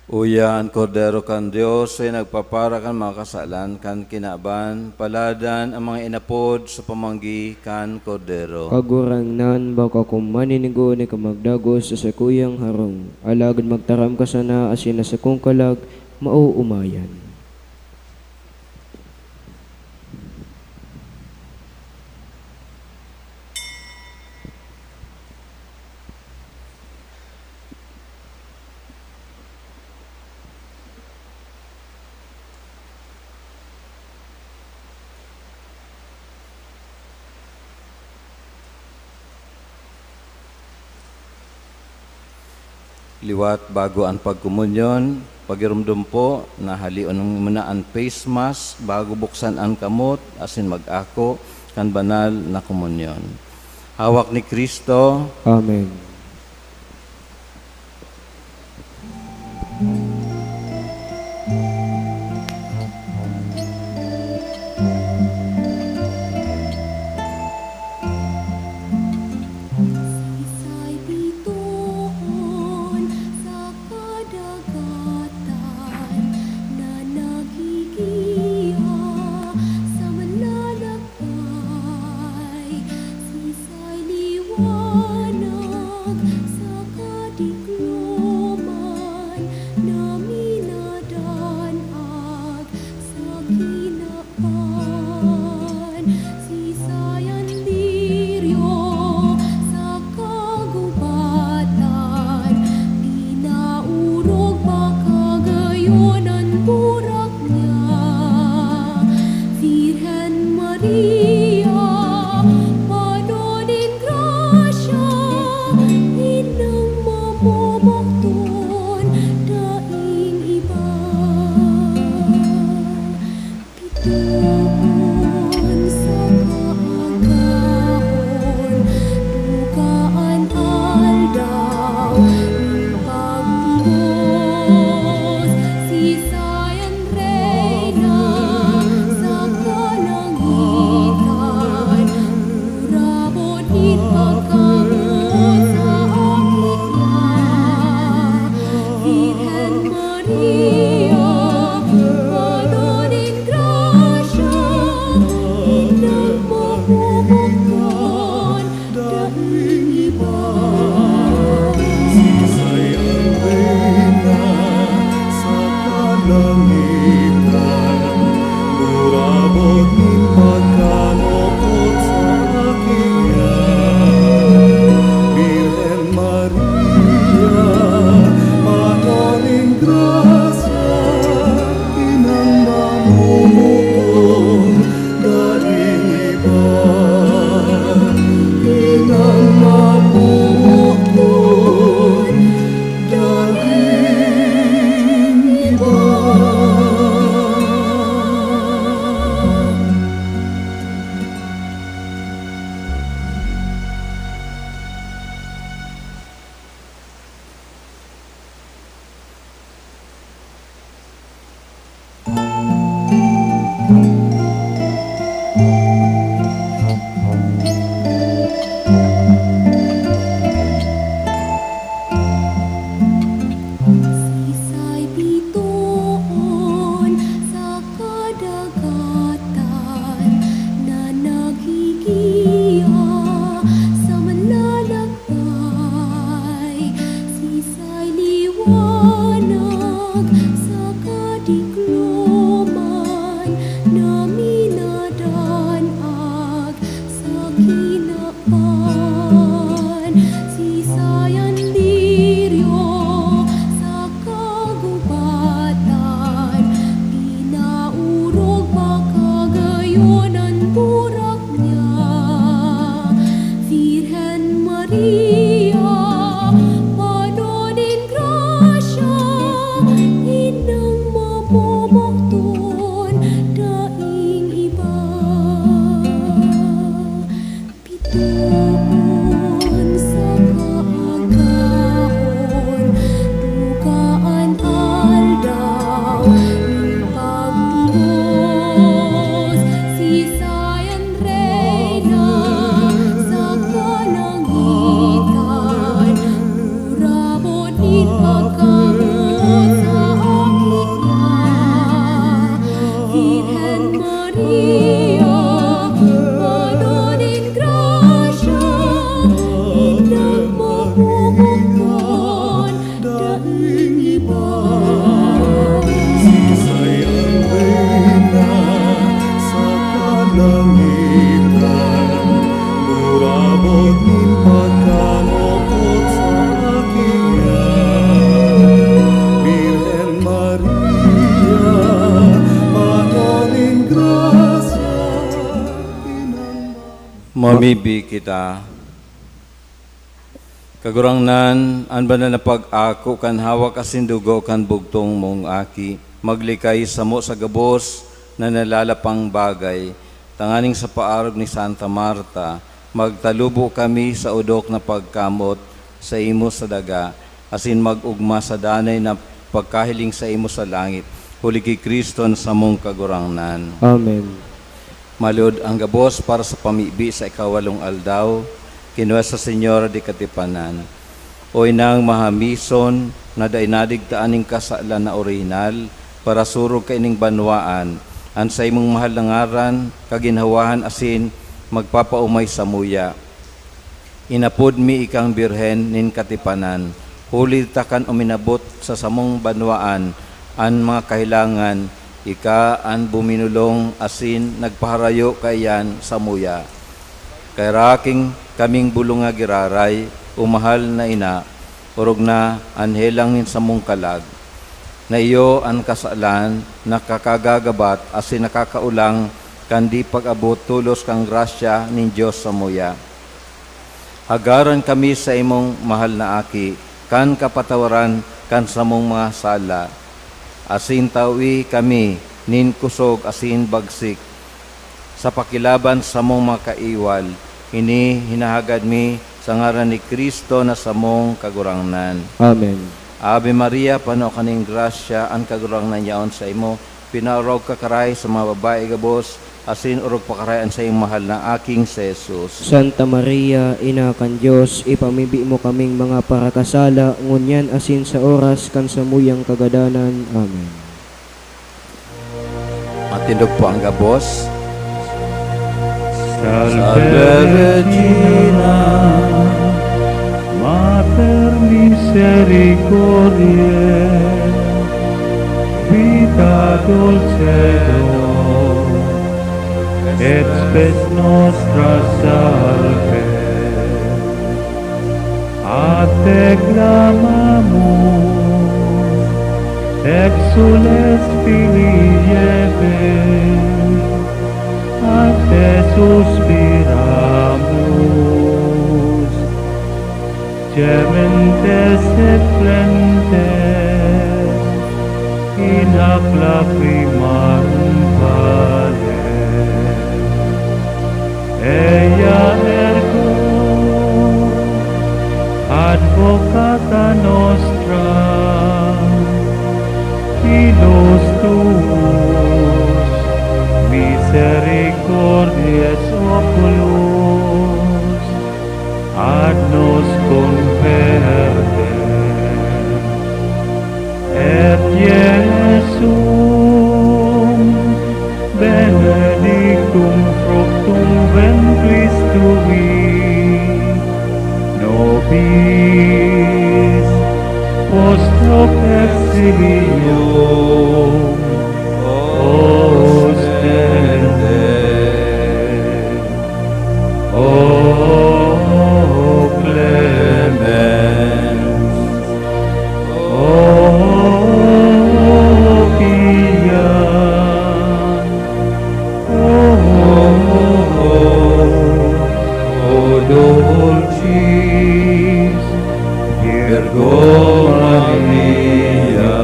Uya an Kordero kan Dios, na nagpapara kan mga kasalan kan kinaban. Paladan an mga inapod sa pamanggi kan Kordero. Kagurangnan, bako akong maninigo ni ka magdagos sa sakuyang harong, alagad magtaram ka sana asin an sakong kalag maoomayan. Liwat bago an pagkomunyon, pagiromdom po na haleon muna an face mask bago buksan an kamot asin mag-ako kan banal na komunyon. Hawak ni Cristo. Amen. Sisay bitoon sa kadagatan na naghihiya sa manlalakbay, sisay liwanag sa katikloman na minadanag sa kinaban, sisay an liryo sa kagubatan, pinaorog pa kagayon an burak niya. Virgen Maria, pano nin grasya, inang mamumukton, daing iba. Bitoon sa kaagahon, duga an aldaw nin pagbuhos, sisay an Reyna sa kalangitan, urabon nin pagkamoot sa aki niya. Virgen Maria, pano nin grasya, inang mamumukton, daing iba. Sisay an Reyna sa kalangitan, urabon nin pagkamoot sa aki niya. Virgen Maria, mano nin grasya, inang mamumukton, daing iba. Inang mamumukton, daing iba. Sisay bitoon sa kadagatan na naghihiya sa manlalakbay, sisay liwanag sa katikloman na minadanag sa kinaban, sisay an liryo sa kagubatan, pinaorog pa kagayon an burak niya. Virgen Maria, pano nin grasya, Mamibi kita. Kagurangnan, an banal na pag-ako kan hawak asin dugo kan bugtong mong Aki, maglikay samo sa gabos na nalalapang bagay, tanganing sa paarog ni Santa Marta, magtalubo kami sa odok na pagkamot saimo sa daga, asin mag-ogma sa danay na pagkahiling saimo sa langit, huli ki Cristo na samong Kagurangnan. Amen. Malod an gabos para sa pamibi sa ikawalong aldaw, kinua sa Señora de Katipanan. O Inang mahamison, na dai nadigtaan nin kasalan na orihinal, parasurog kaining banwaan, an saimong mahal na ngaran, kaginhawahan asin magpapaomay samuya. Inapod mi ikang Birhen nin Katipanan, huli ta kan uminabot sa samong banwaan an mga kahelangan, ika an buminolong asin nagpaharayo kaiyan samuya. Kaya raking kaming bolong nga giraray, o mahal na ina, orog na an helang nin samong kalag, na iyo an kasalan na kakagagabat asin nakakaolang kan di pag-abot tolos kan grasya nin Dios samuya. Hagaran kami saimong mahal na Aki, kan kapatawaran kan samong mga sala, asin tawi kami nin kosog asin bagsik sa pakilaban samong mga kaiwal. Ini hinahagad mi sa ngaran ni Cristo na samong Kagurangnan. Amen. Ave Maria, pano ka nin grasya, an Kagurangnan yaon saimo. Pinaorog ka karahay sa mga babayi gabos, asin orog pa karahay an saimong mahal na Aking si Jesus. Santa Maria, Ina kan Dios, ipamibi mo kaming mga parakasala, ngunyan asin sa oras kan samuyang kagadanan. Amen. Matindog po ang gabos. Salve Regina, Mater misericordiae, Vita dulcedo, et spes nostra salve. A te clamamus, exsules filii Hevae, a te suspiramus, gementes et flentes in hac lacrimarum vale. Ea ergo, advocata nostra, ilus tuus, misericordiae oculos, ad nos converte. Et Iesum benedictum fructum ventris tui, nobis post hoc exilium ostende. O clemens, o pia, o, o dulcis Virgo Maria.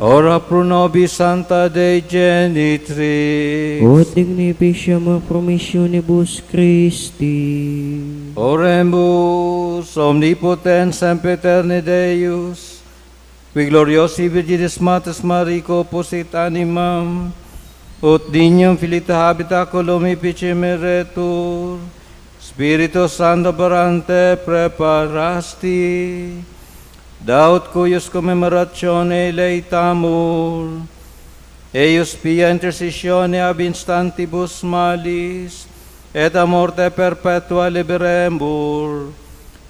Ora pro nobis Sancta Dei Genitrix. Ut dignificia me promissionibus Christi. Oremus. Omnipotens Sempiterni Deus, qui gloriosi Virginis Mater Mariae composit animam, ut nihil filii habet oculo mihi ficit meretur, Spiritus Sancto, parante preparasti, daut cuius commemoratione laetamur, eius pia intercessione ab instantibus malis, et a morte perpetua liberemur,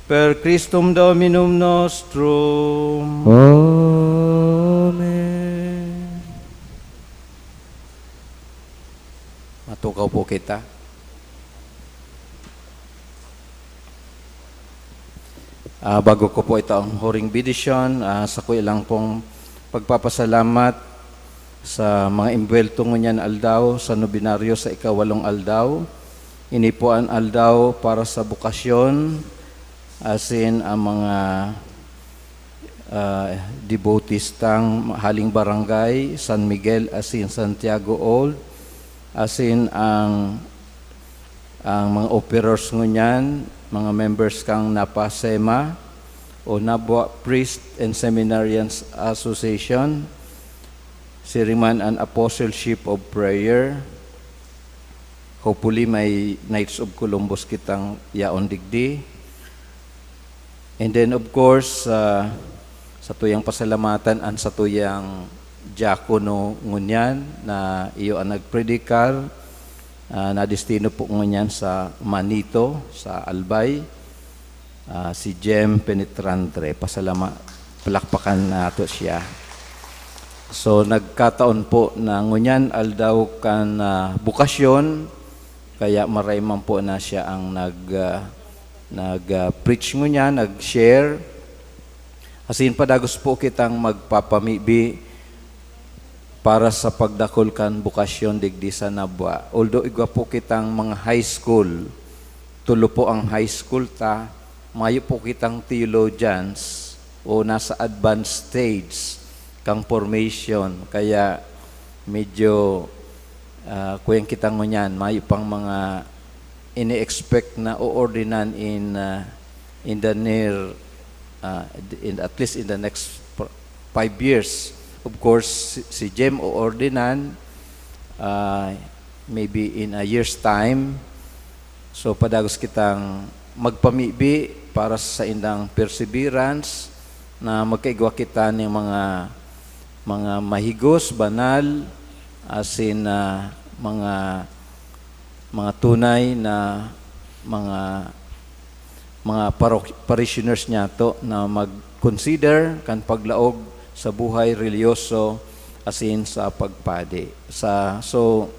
per Christum Dominum nostrum. Amen. Matukaw po kita. Ah, bago ko po ito ang huring benedisyon, ah, sakoy lang pong pagpapasalamat sa mga imbuwelto ngunyan aldaw sa nobenaryo sa ikawalong aldaw. Ini po an aldaw para sa bokasyon, asin ang mga, ah, devotees tang haling barangay, San Miguel asin Santiago Old, asin ang, ang mga operors ngunyan, mga members kang NAPA-SEMA o Nabua Priest and Seminarians Association, siring man an Apostleship of Prayer. Hopefully, may Knights of Columbus kitang yaon digdi. And then, of course, ah, satuyang pasalamatan an satuyang diakono ngunyan na iyo an nagpredikar, ah, na destino po ngunyan sa Manito, sa Albay. Ah, si Jem Penetrante. Pasalama-, palakpakan nato siya. So, nagkataon po na ngunyan aldaw kan, ah, bokasyon, kaya maray man po na siya ang nag, ah, nag, ah, preach ngunyan, nag-share. Asin padagos po kitang magpapamibi para sa pagdakul kan bokasyon digdi sa Nabua. Although igwa po kitang mga high school, tulo po ang high school ta, mayo po kitang theologians o nasa advanced stage kang formation. Kaya medyo, ah, kuyang kita ngunyan, mayo pang mga ini-expect na oordinan in, ah, in the near, ah, in, at least in the next pr-, five years. Of course, si, si Jem oordinan, ah, maybe in a year's time. So, padagos kitang magpamibi para sa saindang perseverance na magkaigwa kita ning mga, mga mahigos, banal, asin, ah, mga, mga tunay na mga, mga parok-, parishioners niyato na mag-consider kan paglaog sa buhay relihiyoso asin sa pagpadi. Sa, so,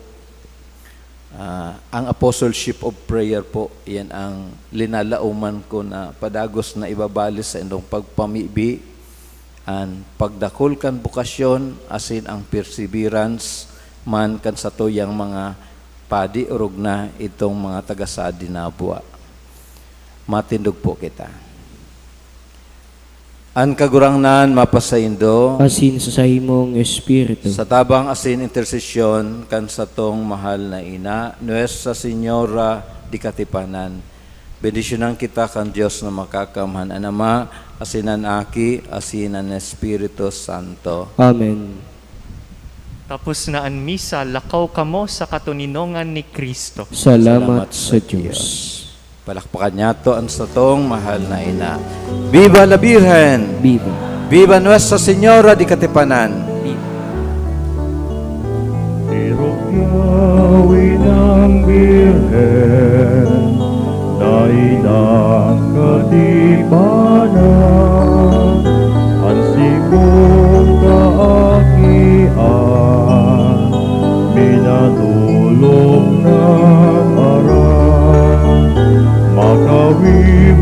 ah, ang Apostleship of Prayer po, iyan ang linalaoman ko na padagos na ibabali sa indong pagpamibi, an pagdakul kan bokasyon asin ang perseverance man kan satuyang mga padi orog na itong mga taga sa Dinabua. Matindog po kita. An Kagurangnan mapasaindo. Asin sa saimong espiritu. Sa tabang asin intersesyon kan satong mahal na ina, Nuestra Señora di Katipanan, bendisyonan kita kan Dios na Makakamhan, an Ama, asin an Aki, asin an Espiritu Santo. Amen. Tapos na an misa, lakaw kamo sa katoninongan ni Cristo. Salamat sa Diyos. Palakpakan niyato an satong mahal na ina. Viva la Virgen! Viva! Viva Nuestra Señora di Katipanan! Viva! Tirukyaw inang Birhen na inang katipanan, an simong kaakian, minatulog na ngaran, makawiwiling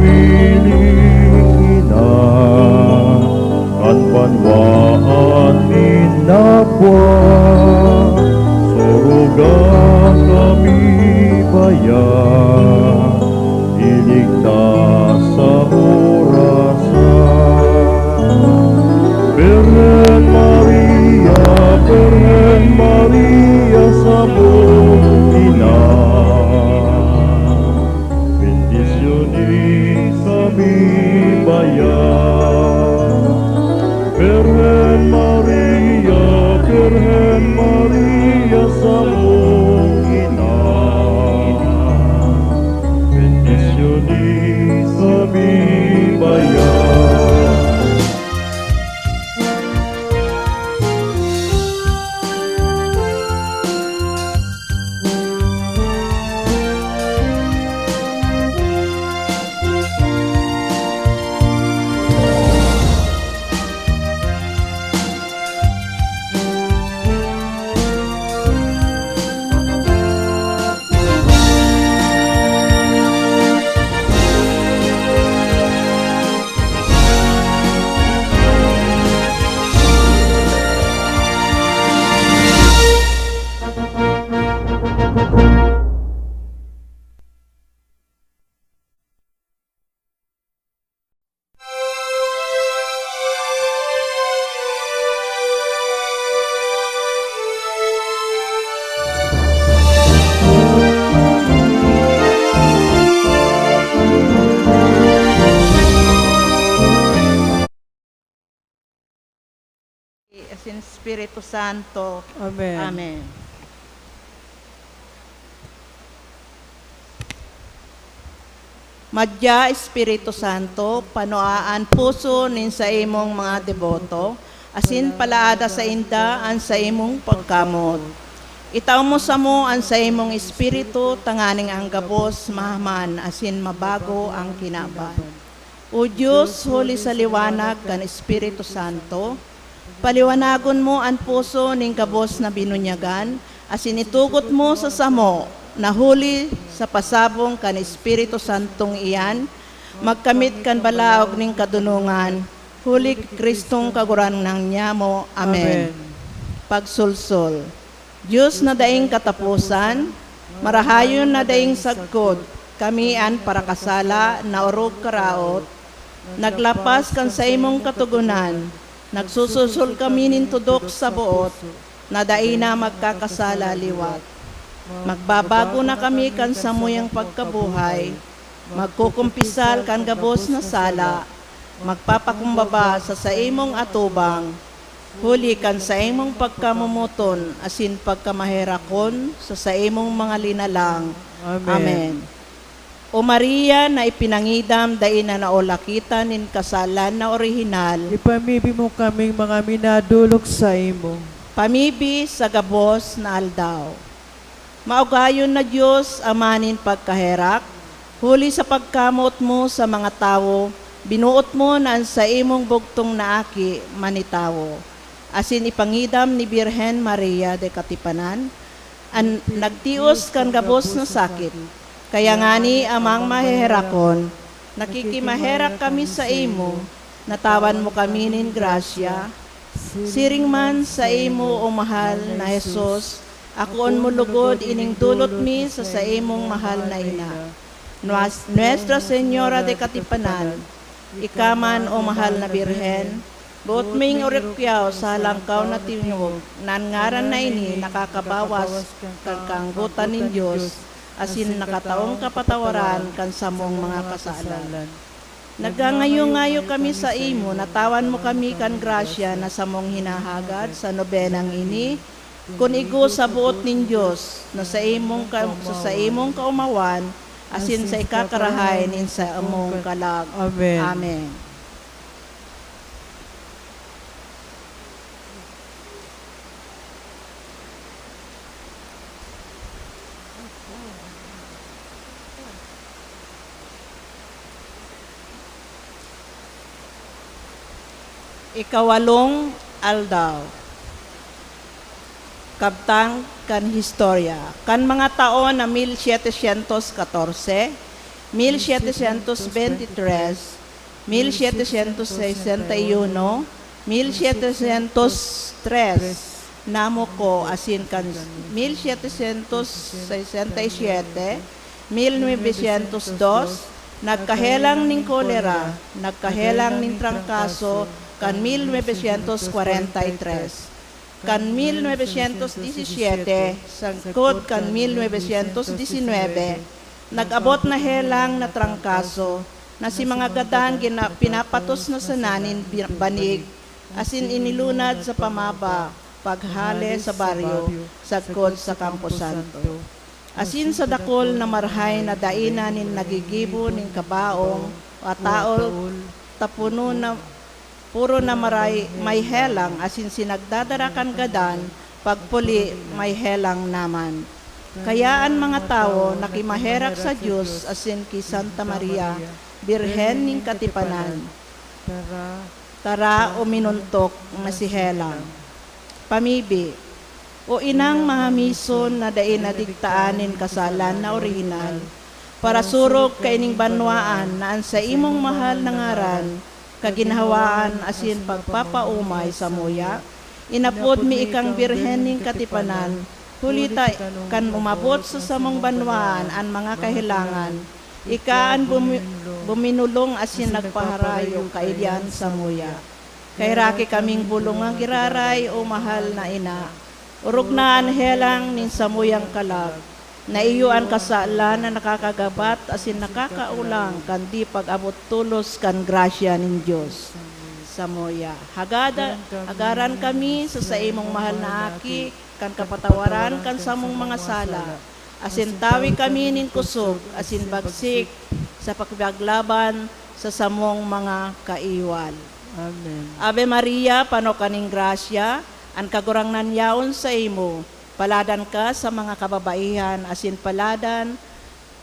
ina, kan banwaan nin Nabua, suruga kami baya, iligtas sa orasan. Asin Espiritu Santo. Amen. Amen. Madya, Espiritu Santo, panua an puso nin saimong mga deboto, asin palaada sainda an saimong pagkamot. Itao mo samo an saimong Espiritu tanganing ang gabos mahaman asin mabago ang kinaban. O Dios, huli sa liwanag kan Espiritu Santo, paliwanagon mo an puso nin gabos na binunyagan, asin itugot mo sa samo na huli sa pasabong kan Espiritu Santong iyan, magkamit kan balaog nin kadonongan, huli ki Cristong Kagurangnan nyamo. Amen. Amen. Pagsolsol. Dios na daing kataposan, marahayon na daing sagkod, kami an parakasala na orog karaot, naglapas kan saimong katogonan, nagsusolsol kami nin tudok sa boot na dai na magkakasala liwat. Magbabago na kami kan samuyang pagkabuhay, magkukumpisal kan gabos na sala, magpapakumbaba sa saimong atubang, huli kan saimong pagkamomoton asin pagkamaherakon sa saimong mga linalang. Amen. Amen. O Maria na ipinangidam dai na naulakitan nin kasalan na orihinal, ipamibi mo kaming mga minadolok saimo. Pamibi sa gabos na aldaw. Maugayon na Dios, Ama nin pagkaherak, huli sa pagkamoot mo sa mga tawo, binoot mo na an saimong bugtong na Aki manitawo, asin ipangidam ni Birhen Maria de Katipanan, an nagtios kan gabos na sakit. Kaya ngani, Amang maheherakon, nakikimaherak kami saimo, natawan mo kami nin grasya, siring man saimo, o mahal na Jesus, akoon mo logod ining dulot mi sa saimong mahal na ina. Nuas-, Nuestra Señora de Katipanan, ika man, o mahal na Birhen, boot ming oripyaw sa halangkaw na tingog na an ngaran na ini nakakabawas kan kaanggotan nin Dios, asin nakataong kapatawaran kan samong mga kasalan. Nagngangayo-ngayo kami saimo, natawan mo kami kan grasya na samong hinahagad sa nobenang ini, kun igo sa boot nin Dios, na saimong ka-, sa saimong kaomawan, asin sa ikakarahay nin samong kalag. Amen. Amen. Ikawalong aldaw. Kabtang kan historya. Kan mga taon na mil setecientos katorse, mil setecientos veintitrés, mil setecientos sesenta y uno, mil setecientos tres, namo ko, asin kan mil setecientos sesenta y siete, mil novecientos dos, nagkahelang nin kolera, nagkahelang nin trangkaso kan mil novecientos kwarenta y tres. Kan mil novecientos disisiete, sagkod kan mil novecientos disinwebe, nag-abot na helang na trangkaso na si mga gadan gina-, pinapatos na sana nin bi-, banig asin inilunad sa pamaba, paghale sa baryo, sagkod sa Campo Santo. Asin sa dakul na marahay na dai na nin nagigibo nin kabaong, ataol, tapuno na, puro na maray, may helang, asin si nagdadara kan gadan, pagpuli, may helang naman. Kaya an mga tawo nakimaherak sa Dios asin ki Santa Maria, Birhen nin Katipanan. Tara, uminuntok na si helang. Pamibi. O inang mahamison na dai nadigtaan nin kasalan na orihinal, parasurog kaining banwaan na an saimong mahal na ngaran, kaginhawaan asin pagpapaomay samuya, inapod mi ikang Birhen nin Katipanan, huli ta kan umabot sa samong banwaan an mga kahelangan, ika an bumi-, buminolong asin nagpaharayo kaiyan samuya. Kaheraki kaming bolongang giraray, o mahal na ina. Orog na an helang nin samuyang kalag, na iyo an kasalan na nakakagabat asin nakakaolang kan di pag-abot tolos kan grasya nin Dios. samuya. Hagada, agaran kami sa saimong mahal na Aki, kan kapatawaran kan samong mga sala, asin tawi kami nin kusog asin bagsik sa pakipaglaban sa samong mga kaiwal. Amen. Ave Maria, pano ka nin grasya, an Kagurangnan yaon saimo. Paladan ka sa mga kababaihan, asin paladan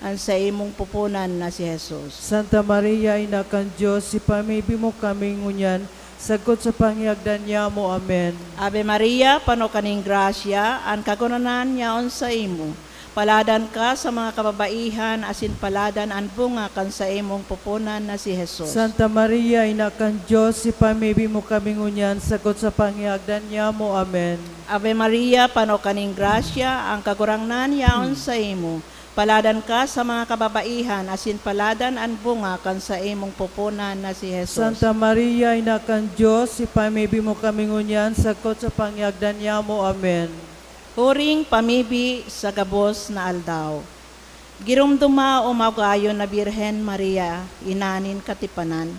an saimong pupunan na si Jesus. Santa Maria, Ina kan Dios, ipamibi mo kami ngunyan, sagkod sa pangyagdan nyamo. Amen. Ave Maria, pano ka nin grasya, an Kagurangnan yaon saimo. Paladan ka sa mga kababaihan, asin paladan an bunga kan saimong pupunan na si Jesus. Santa Maria, Ina kan Dios, ipamibi mo kami ngunyan, sagkod sa pangyagdan nyamo. Amen. Ave Maria, pano ka nin grasya, ang Kagurangnan yaon saimo. Paladan ka sa mga kababaihan, asin paladan an bunga kan saimong pupunan na si Jesus. Santa Maria, Ina kan Dios, ipamibi mo kami ngunyan, sagkod sa pangyagdan nyamo. Amen. Huring pamibi sa gabos na aldaw. Giromdoma o maugayon na Birhen Maria, ina nin katipanan,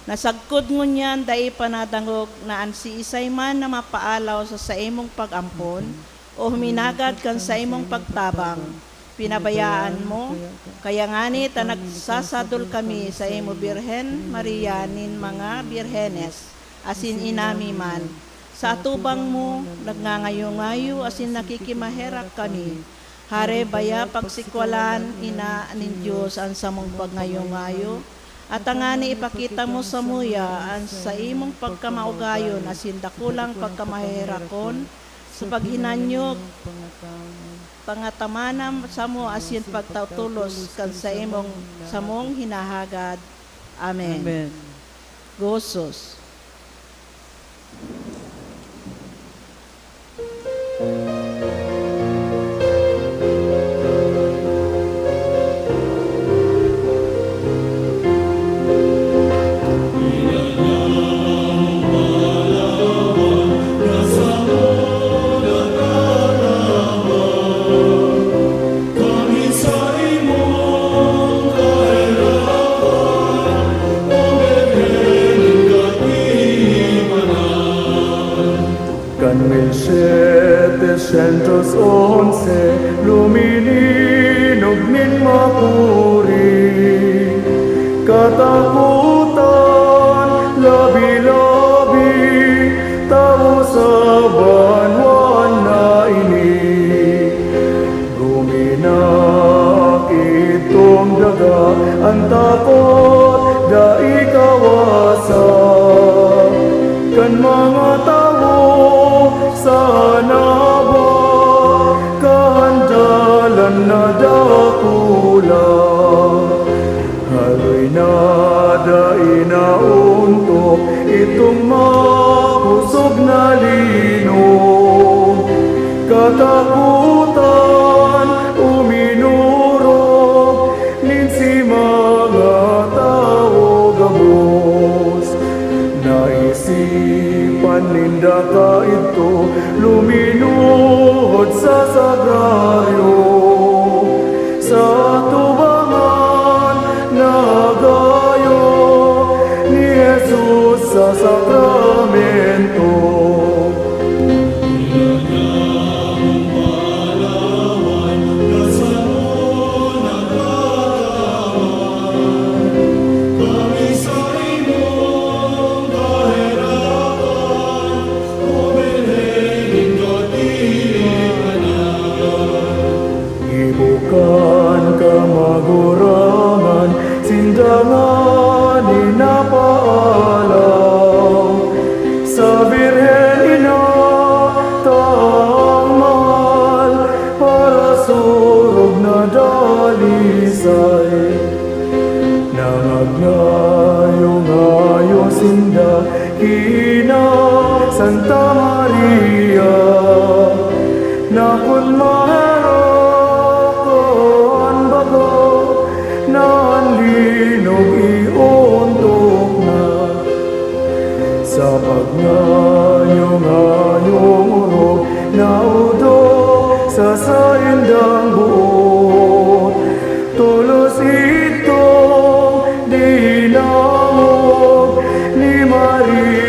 na sagkod ngunyan dai pa nadangog na an siisay man na mapaalaw sa saimong pag-ampon o huminagad kan saimong pagtabang, pinabayaan mo. Kaya ngani ta nagsasadol kami sa imo, Birhen Maria nin mga birhenes, asin ina mi man. Sa atubang mo, nagngangayo-ngayo asin nakikimaherak kami. Hare baya pagsikwalan, Ina nin Dios, an samong pagngayo-ngayo, at tangani ipakita mo samuya an saimong pagkamaugayon asin dakulang pagkamaherakon sa paghinanyog, pangatamana samo asin pagtao tolos kan saimong samong hinahagad. Amen. Amen. Gozos. Kan mil setecientos once, lumininog nin makuri. Katakotan, labi-labi, tawo sa banwaan na ini. Guminak idtong daga, an takot dai kawasa. Kan mga tawo sa naba, kahandalan na dakula. Haloy na dai naontok itong makosog na linog. Katakotan uminorog nin si mga tawo gabos. Naisipan ninda kaidto luminuhod sa sagraryo. Sa atubangan, nagayo ni Jesus sa sakramento. Ibukan ka, magurangan, sinda ngani napaalaw. Sa Birhen Ina tang mahal, parasurog na dalisay. Nangagnayo-ngayo sinda ki Ina Santa Maria, na kun maherak an baga, na an linog iontok na. Sa pagngayo-ngayong orog, naodok sa saindang boot. Tolos itong dinangog ni Maria.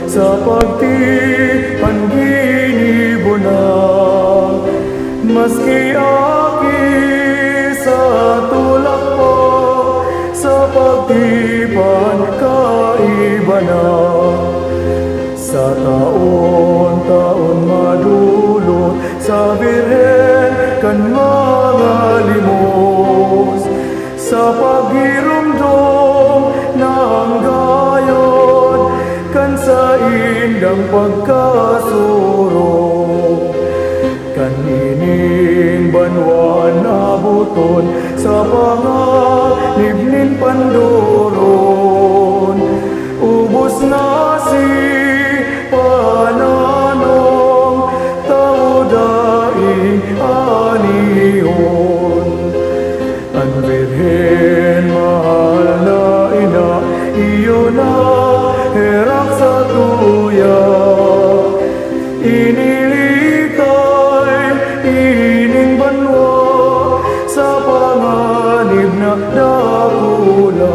Sa pagtipan ginibo na, maski aki sa tulak pa, sa pagtipan kaiba na. Sa taon-taon madulot, sa Birhen kan mga limos, sa paghiromdom na anggayon kan saindang pagkasurog. Kan ining banwaan aboton sa panganib nin pandoron, ubos na si pananong tawo daing anihon. An Birhen, mahal na ina, iyo na herak sa tuya. Inilikay ining banwa sa panganib na dakula.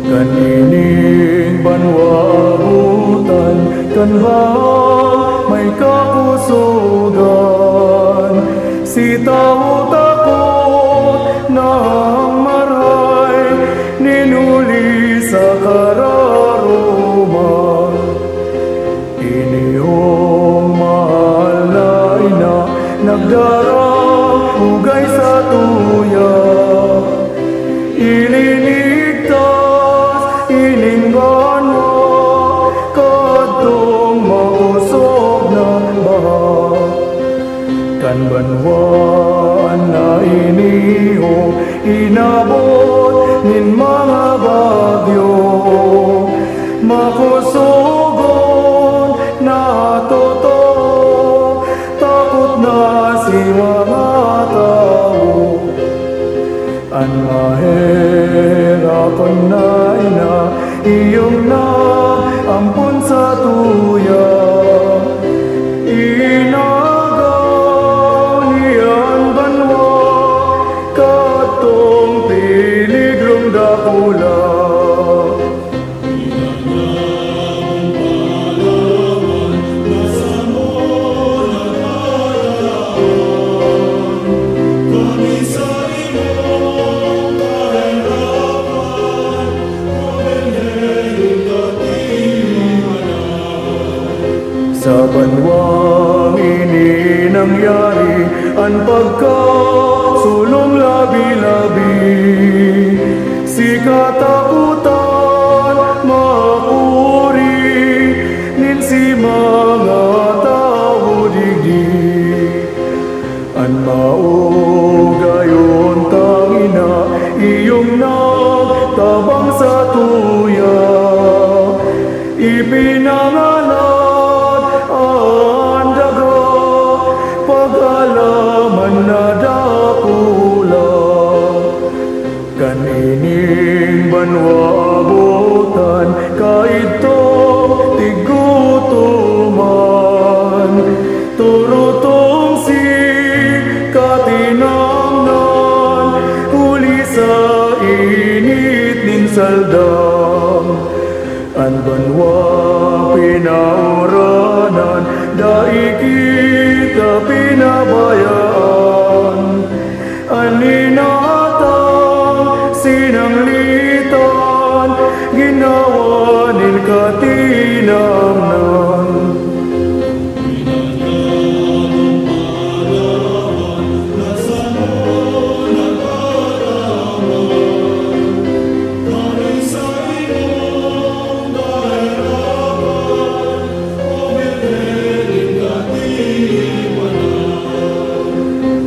Kan ining banwa butan, kan bahang may kakusogan, si tawo takot na ang marahay nin huli sa kararoman. Iniyong mahal na ina, nagdarang ugay sa tuya. Ilinigtas ining banwa kadtong makosog na baha. Kan banwaan na iniho, inabot nin mga bagyo. Makosogon na totoo, takot na si mga tawo. An maherakon na ina, iyong nag-ampon sa tuya. Inagaw niya an banwa kadtong peligrong dakula. Sa banwang ini nangyari an pagkasulong labi-labi. Si katakotan makuri nin si mga tawo digdi. An maogayon tang ina, iyong nagtabang sa tuya. Ipinangalad an daga, pag-alaman na dakula. Kan ining banwa abotan, kaidto tigutoman. Turutong si katinamnan, huli sa init nin saldang. An banwa pinauranan, dai kita pinabayaan. An ina tang sinanglitan, ginawa nin katinamnan.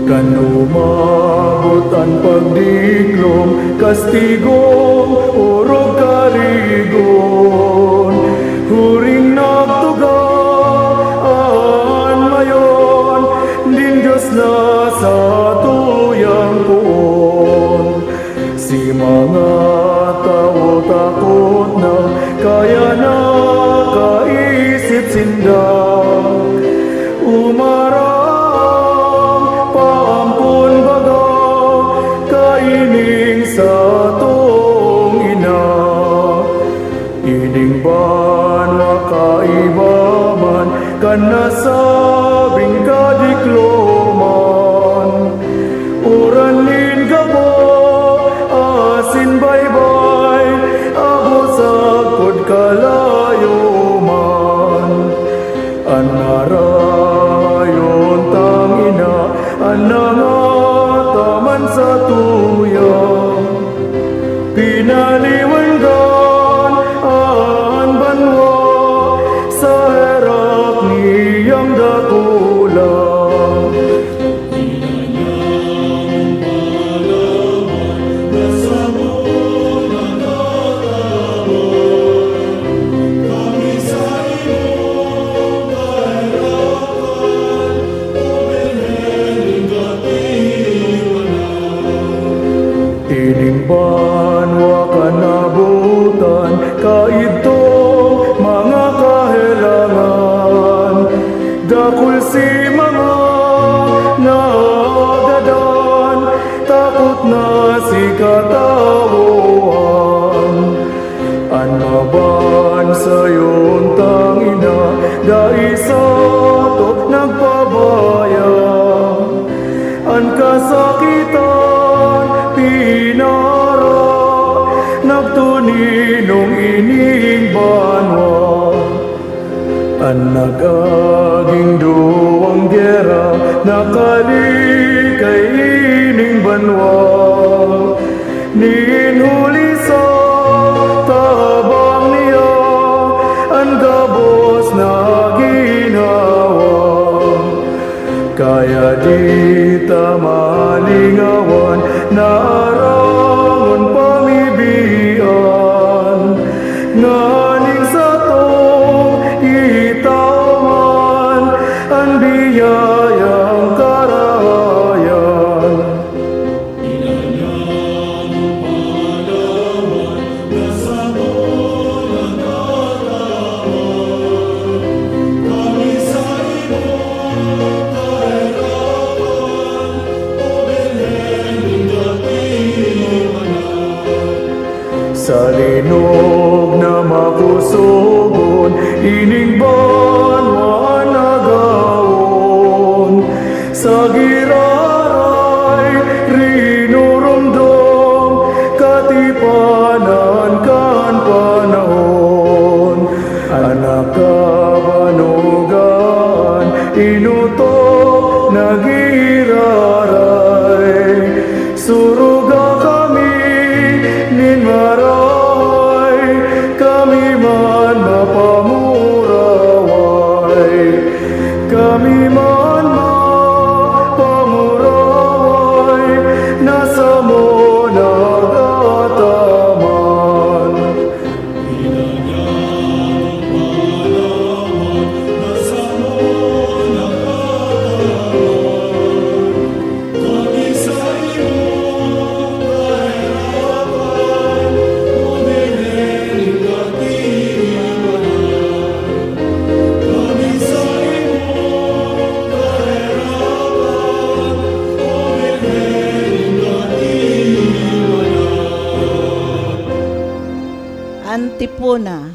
Kan umabot an pagdiklom, kastigong orog karigon, huring nagtuga an mayon nin Dios na satuyang poon. Si mga Kan nasabing kadikloman, uran nin gabo asin baybay, abot sagkod kalayo man. An narayon tang ina, an nangataman sa tuya. Pinaliwangan an banwa sa herak niyang dakula. Ining banwa kan nabotan, kaidtong mga kahelangan. Dakul si mga naagadan, takot na si katawoan. An mabansayon tang ina, dai sato nagpabaya. An kasakitan pinara, nagtuninong ining banwa. An nag-aging duwang gera, nakalikay ining banwa. Nin huli sa tabang niya, an gabos na ginhawa. Kaya di ta malingawan na arangon pamibian, nganing satong itao man an biyayang karahayan. Sa linog na makusogon, ining banwa an agawon. Sa giraray, rinurumdom, katipanan kan panahon. An nakabanogan, inutok na giraray. Suruga kami nin marahay, kami man mapamuraway. Kami man mapamuraway, na samo nagataman. Antipona.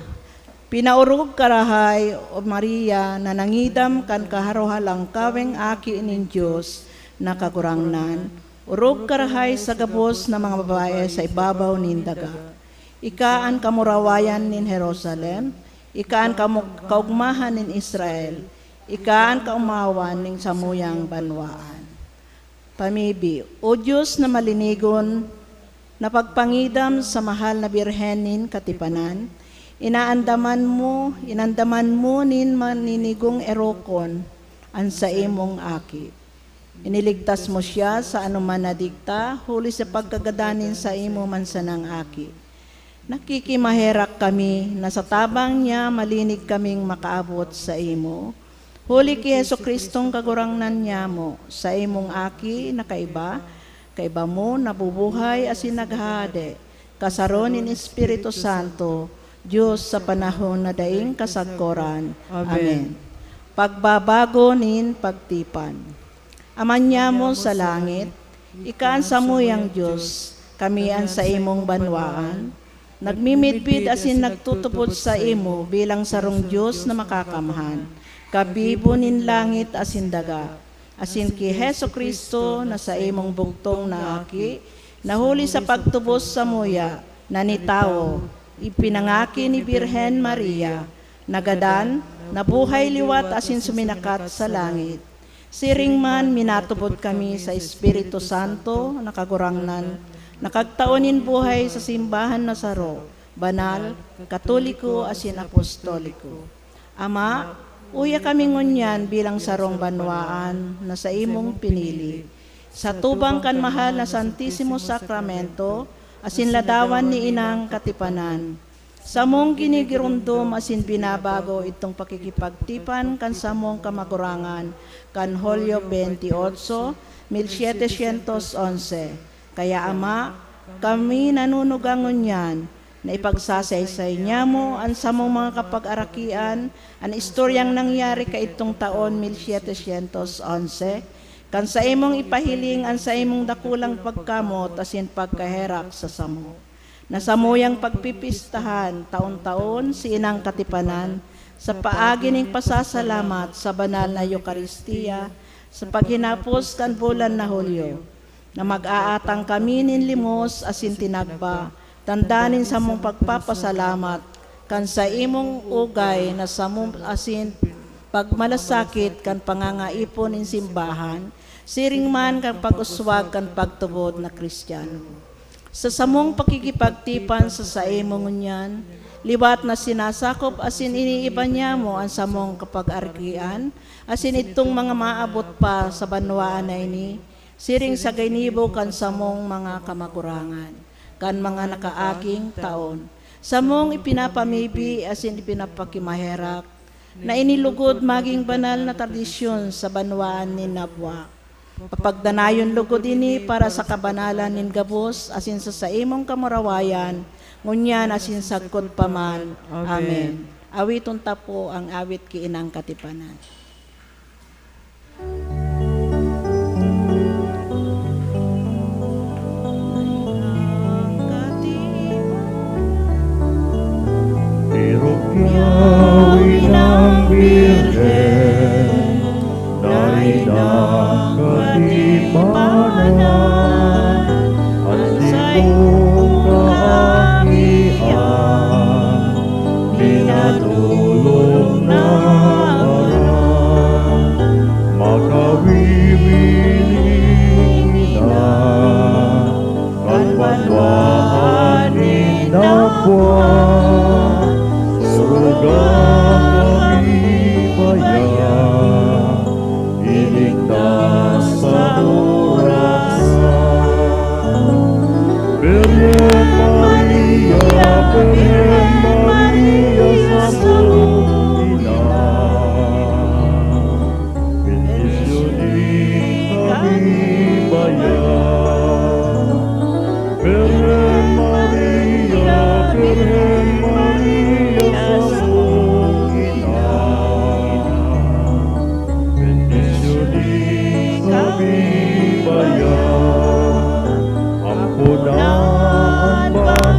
Pinaorog ka rahay, O Maria, na nangidam kan kaharohalangkaweng Aki nin Dios na Kagurangnan. Orog ka rahay sa gabos na mga babae sa ibabaw nin daga. Ika an kamurawayan nin Jerusalem, ika an kamu-, kaogmahan nin Israel, ika an kaomawan nin samuyang banwaan. Pamibi, O Dios na malinigon, na pagpangidam sa mahal na Birhen nin Katipanan, inaandaman mo, inandaman mo nin maninigong erokon an saimong Aki. Iniligtas mo siya sa anoman na digta, huli sa pagkagadan nin saimo man sanang Aki. Nakikimaherak kami na sa tabang niya malinig kaming makaabot saimo. Huli ki Jesu-Cristong Kagurangnan nyamo, saimong Aki na kaiba, kaiba mo, nabubuhay asin naghahade, kasaro nin Espiritu Santo, Dios sa panahon na daing kasagkoran. Amen. Amen. Pagbabago nin pagtipan. Ama nyamo sa langit, ika an samuyang Dios, kami an saimong banwaan. Nagmimidbid asin nagtutubod saimo bilang sarong Dios na makakamhan. kabibo nin langit asin daga, asin ki Jesu-Cristo na saimong bugtong na Aki, na huli sa pagtubos samuya, nanitawo, ipinangaki ni Birhen Maria, nagadan, nabuhay liwat asin suminakat sa langit. Siring man, minatubod kami sa Espiritu Santo na Kagurangnan, na kagtao nin buhay sa simbahan na saro, banal, katoliko, asin apostoliko. Ama, uya kami ngunyan bilang sarong banwaan na saimong pinili, sa tubang kan mahal na Santisimo Sakramento asin ladawan ni Inang Katipanan. Samong ginigiromdom asin binabago itong pakikipagtipan kan samong kamagurangan kan Hulyo veintiocho, mil siete syentos onse. Kaya, Ama, kami nanunugang ngunyan na ipagsasaysay niamo an samong mga kapag-arakian, an istoryang nangyari kaidtong taon mil siete syentos onse, kan saimong ipahiling an saimong dakulang pagkamot asin pagkaherak sa samo, na samuyang pagpipistahan taon-taon si Inang Katipanan sa paagi ning pasasalamat sa banal na Eukaristia sa paghinapos kan bulan na Hulyo, na mag-aatang kami nin limos asin tinagba, tanda nin samong pagpapasalamat kan saimong ugay na samo asin pagmalasakit kan pangangaipon nin simbahan, siring man kan pag-uswag kan pagtubod na Kristiyano. Sa samong pakikipagtipan sa saimo ngunyan, liwat na sinasakop asin iniiba niamo an samong kapag-arikian, asin idtong mga maabot pa sa banwaan na ini, siring sa ginibo kan samong mga kamagurangan, kan mga nakaaging taon. Samong ipinapamibi asin ipinapakimaherak, na inilugod magin banal na tradisyon sa banwaan nin Nabua. Papagdanayon lugod ini para sa kabanalan nin gabos asin sa saimong kamurawayan, ngunyan asin sagkod pa man. Amen. Amen. Awiton ta po ang awit ki Inang Katipanan. Tirukyaw inang Birhen, na inang katipanan, an saimong kaakian, pinatulog na ngaran, makawiwiling na kan banwaan nin Nabua, suruga kami baya, iligtas sa oras. Birhen Maria, Birhen Maria, samong ina, bendisyoni kami baya. Birhen Maria, Birhen Maria, samong ina, bendisyoni kami baya. Amponan pa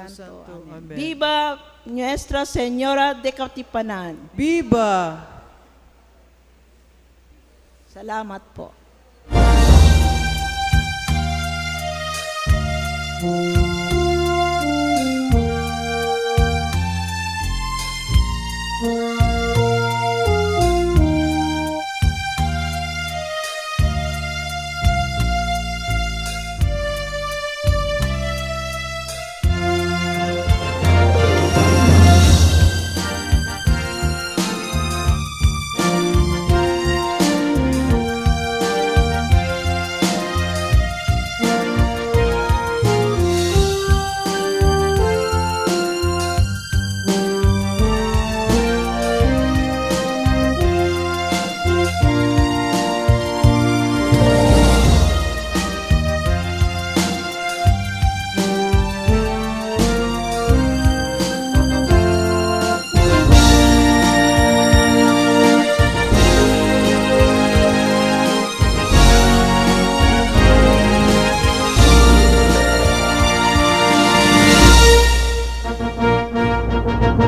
Santo. Amen. Viva Nuestra Señora de Katipanan. Viva! Salamat po.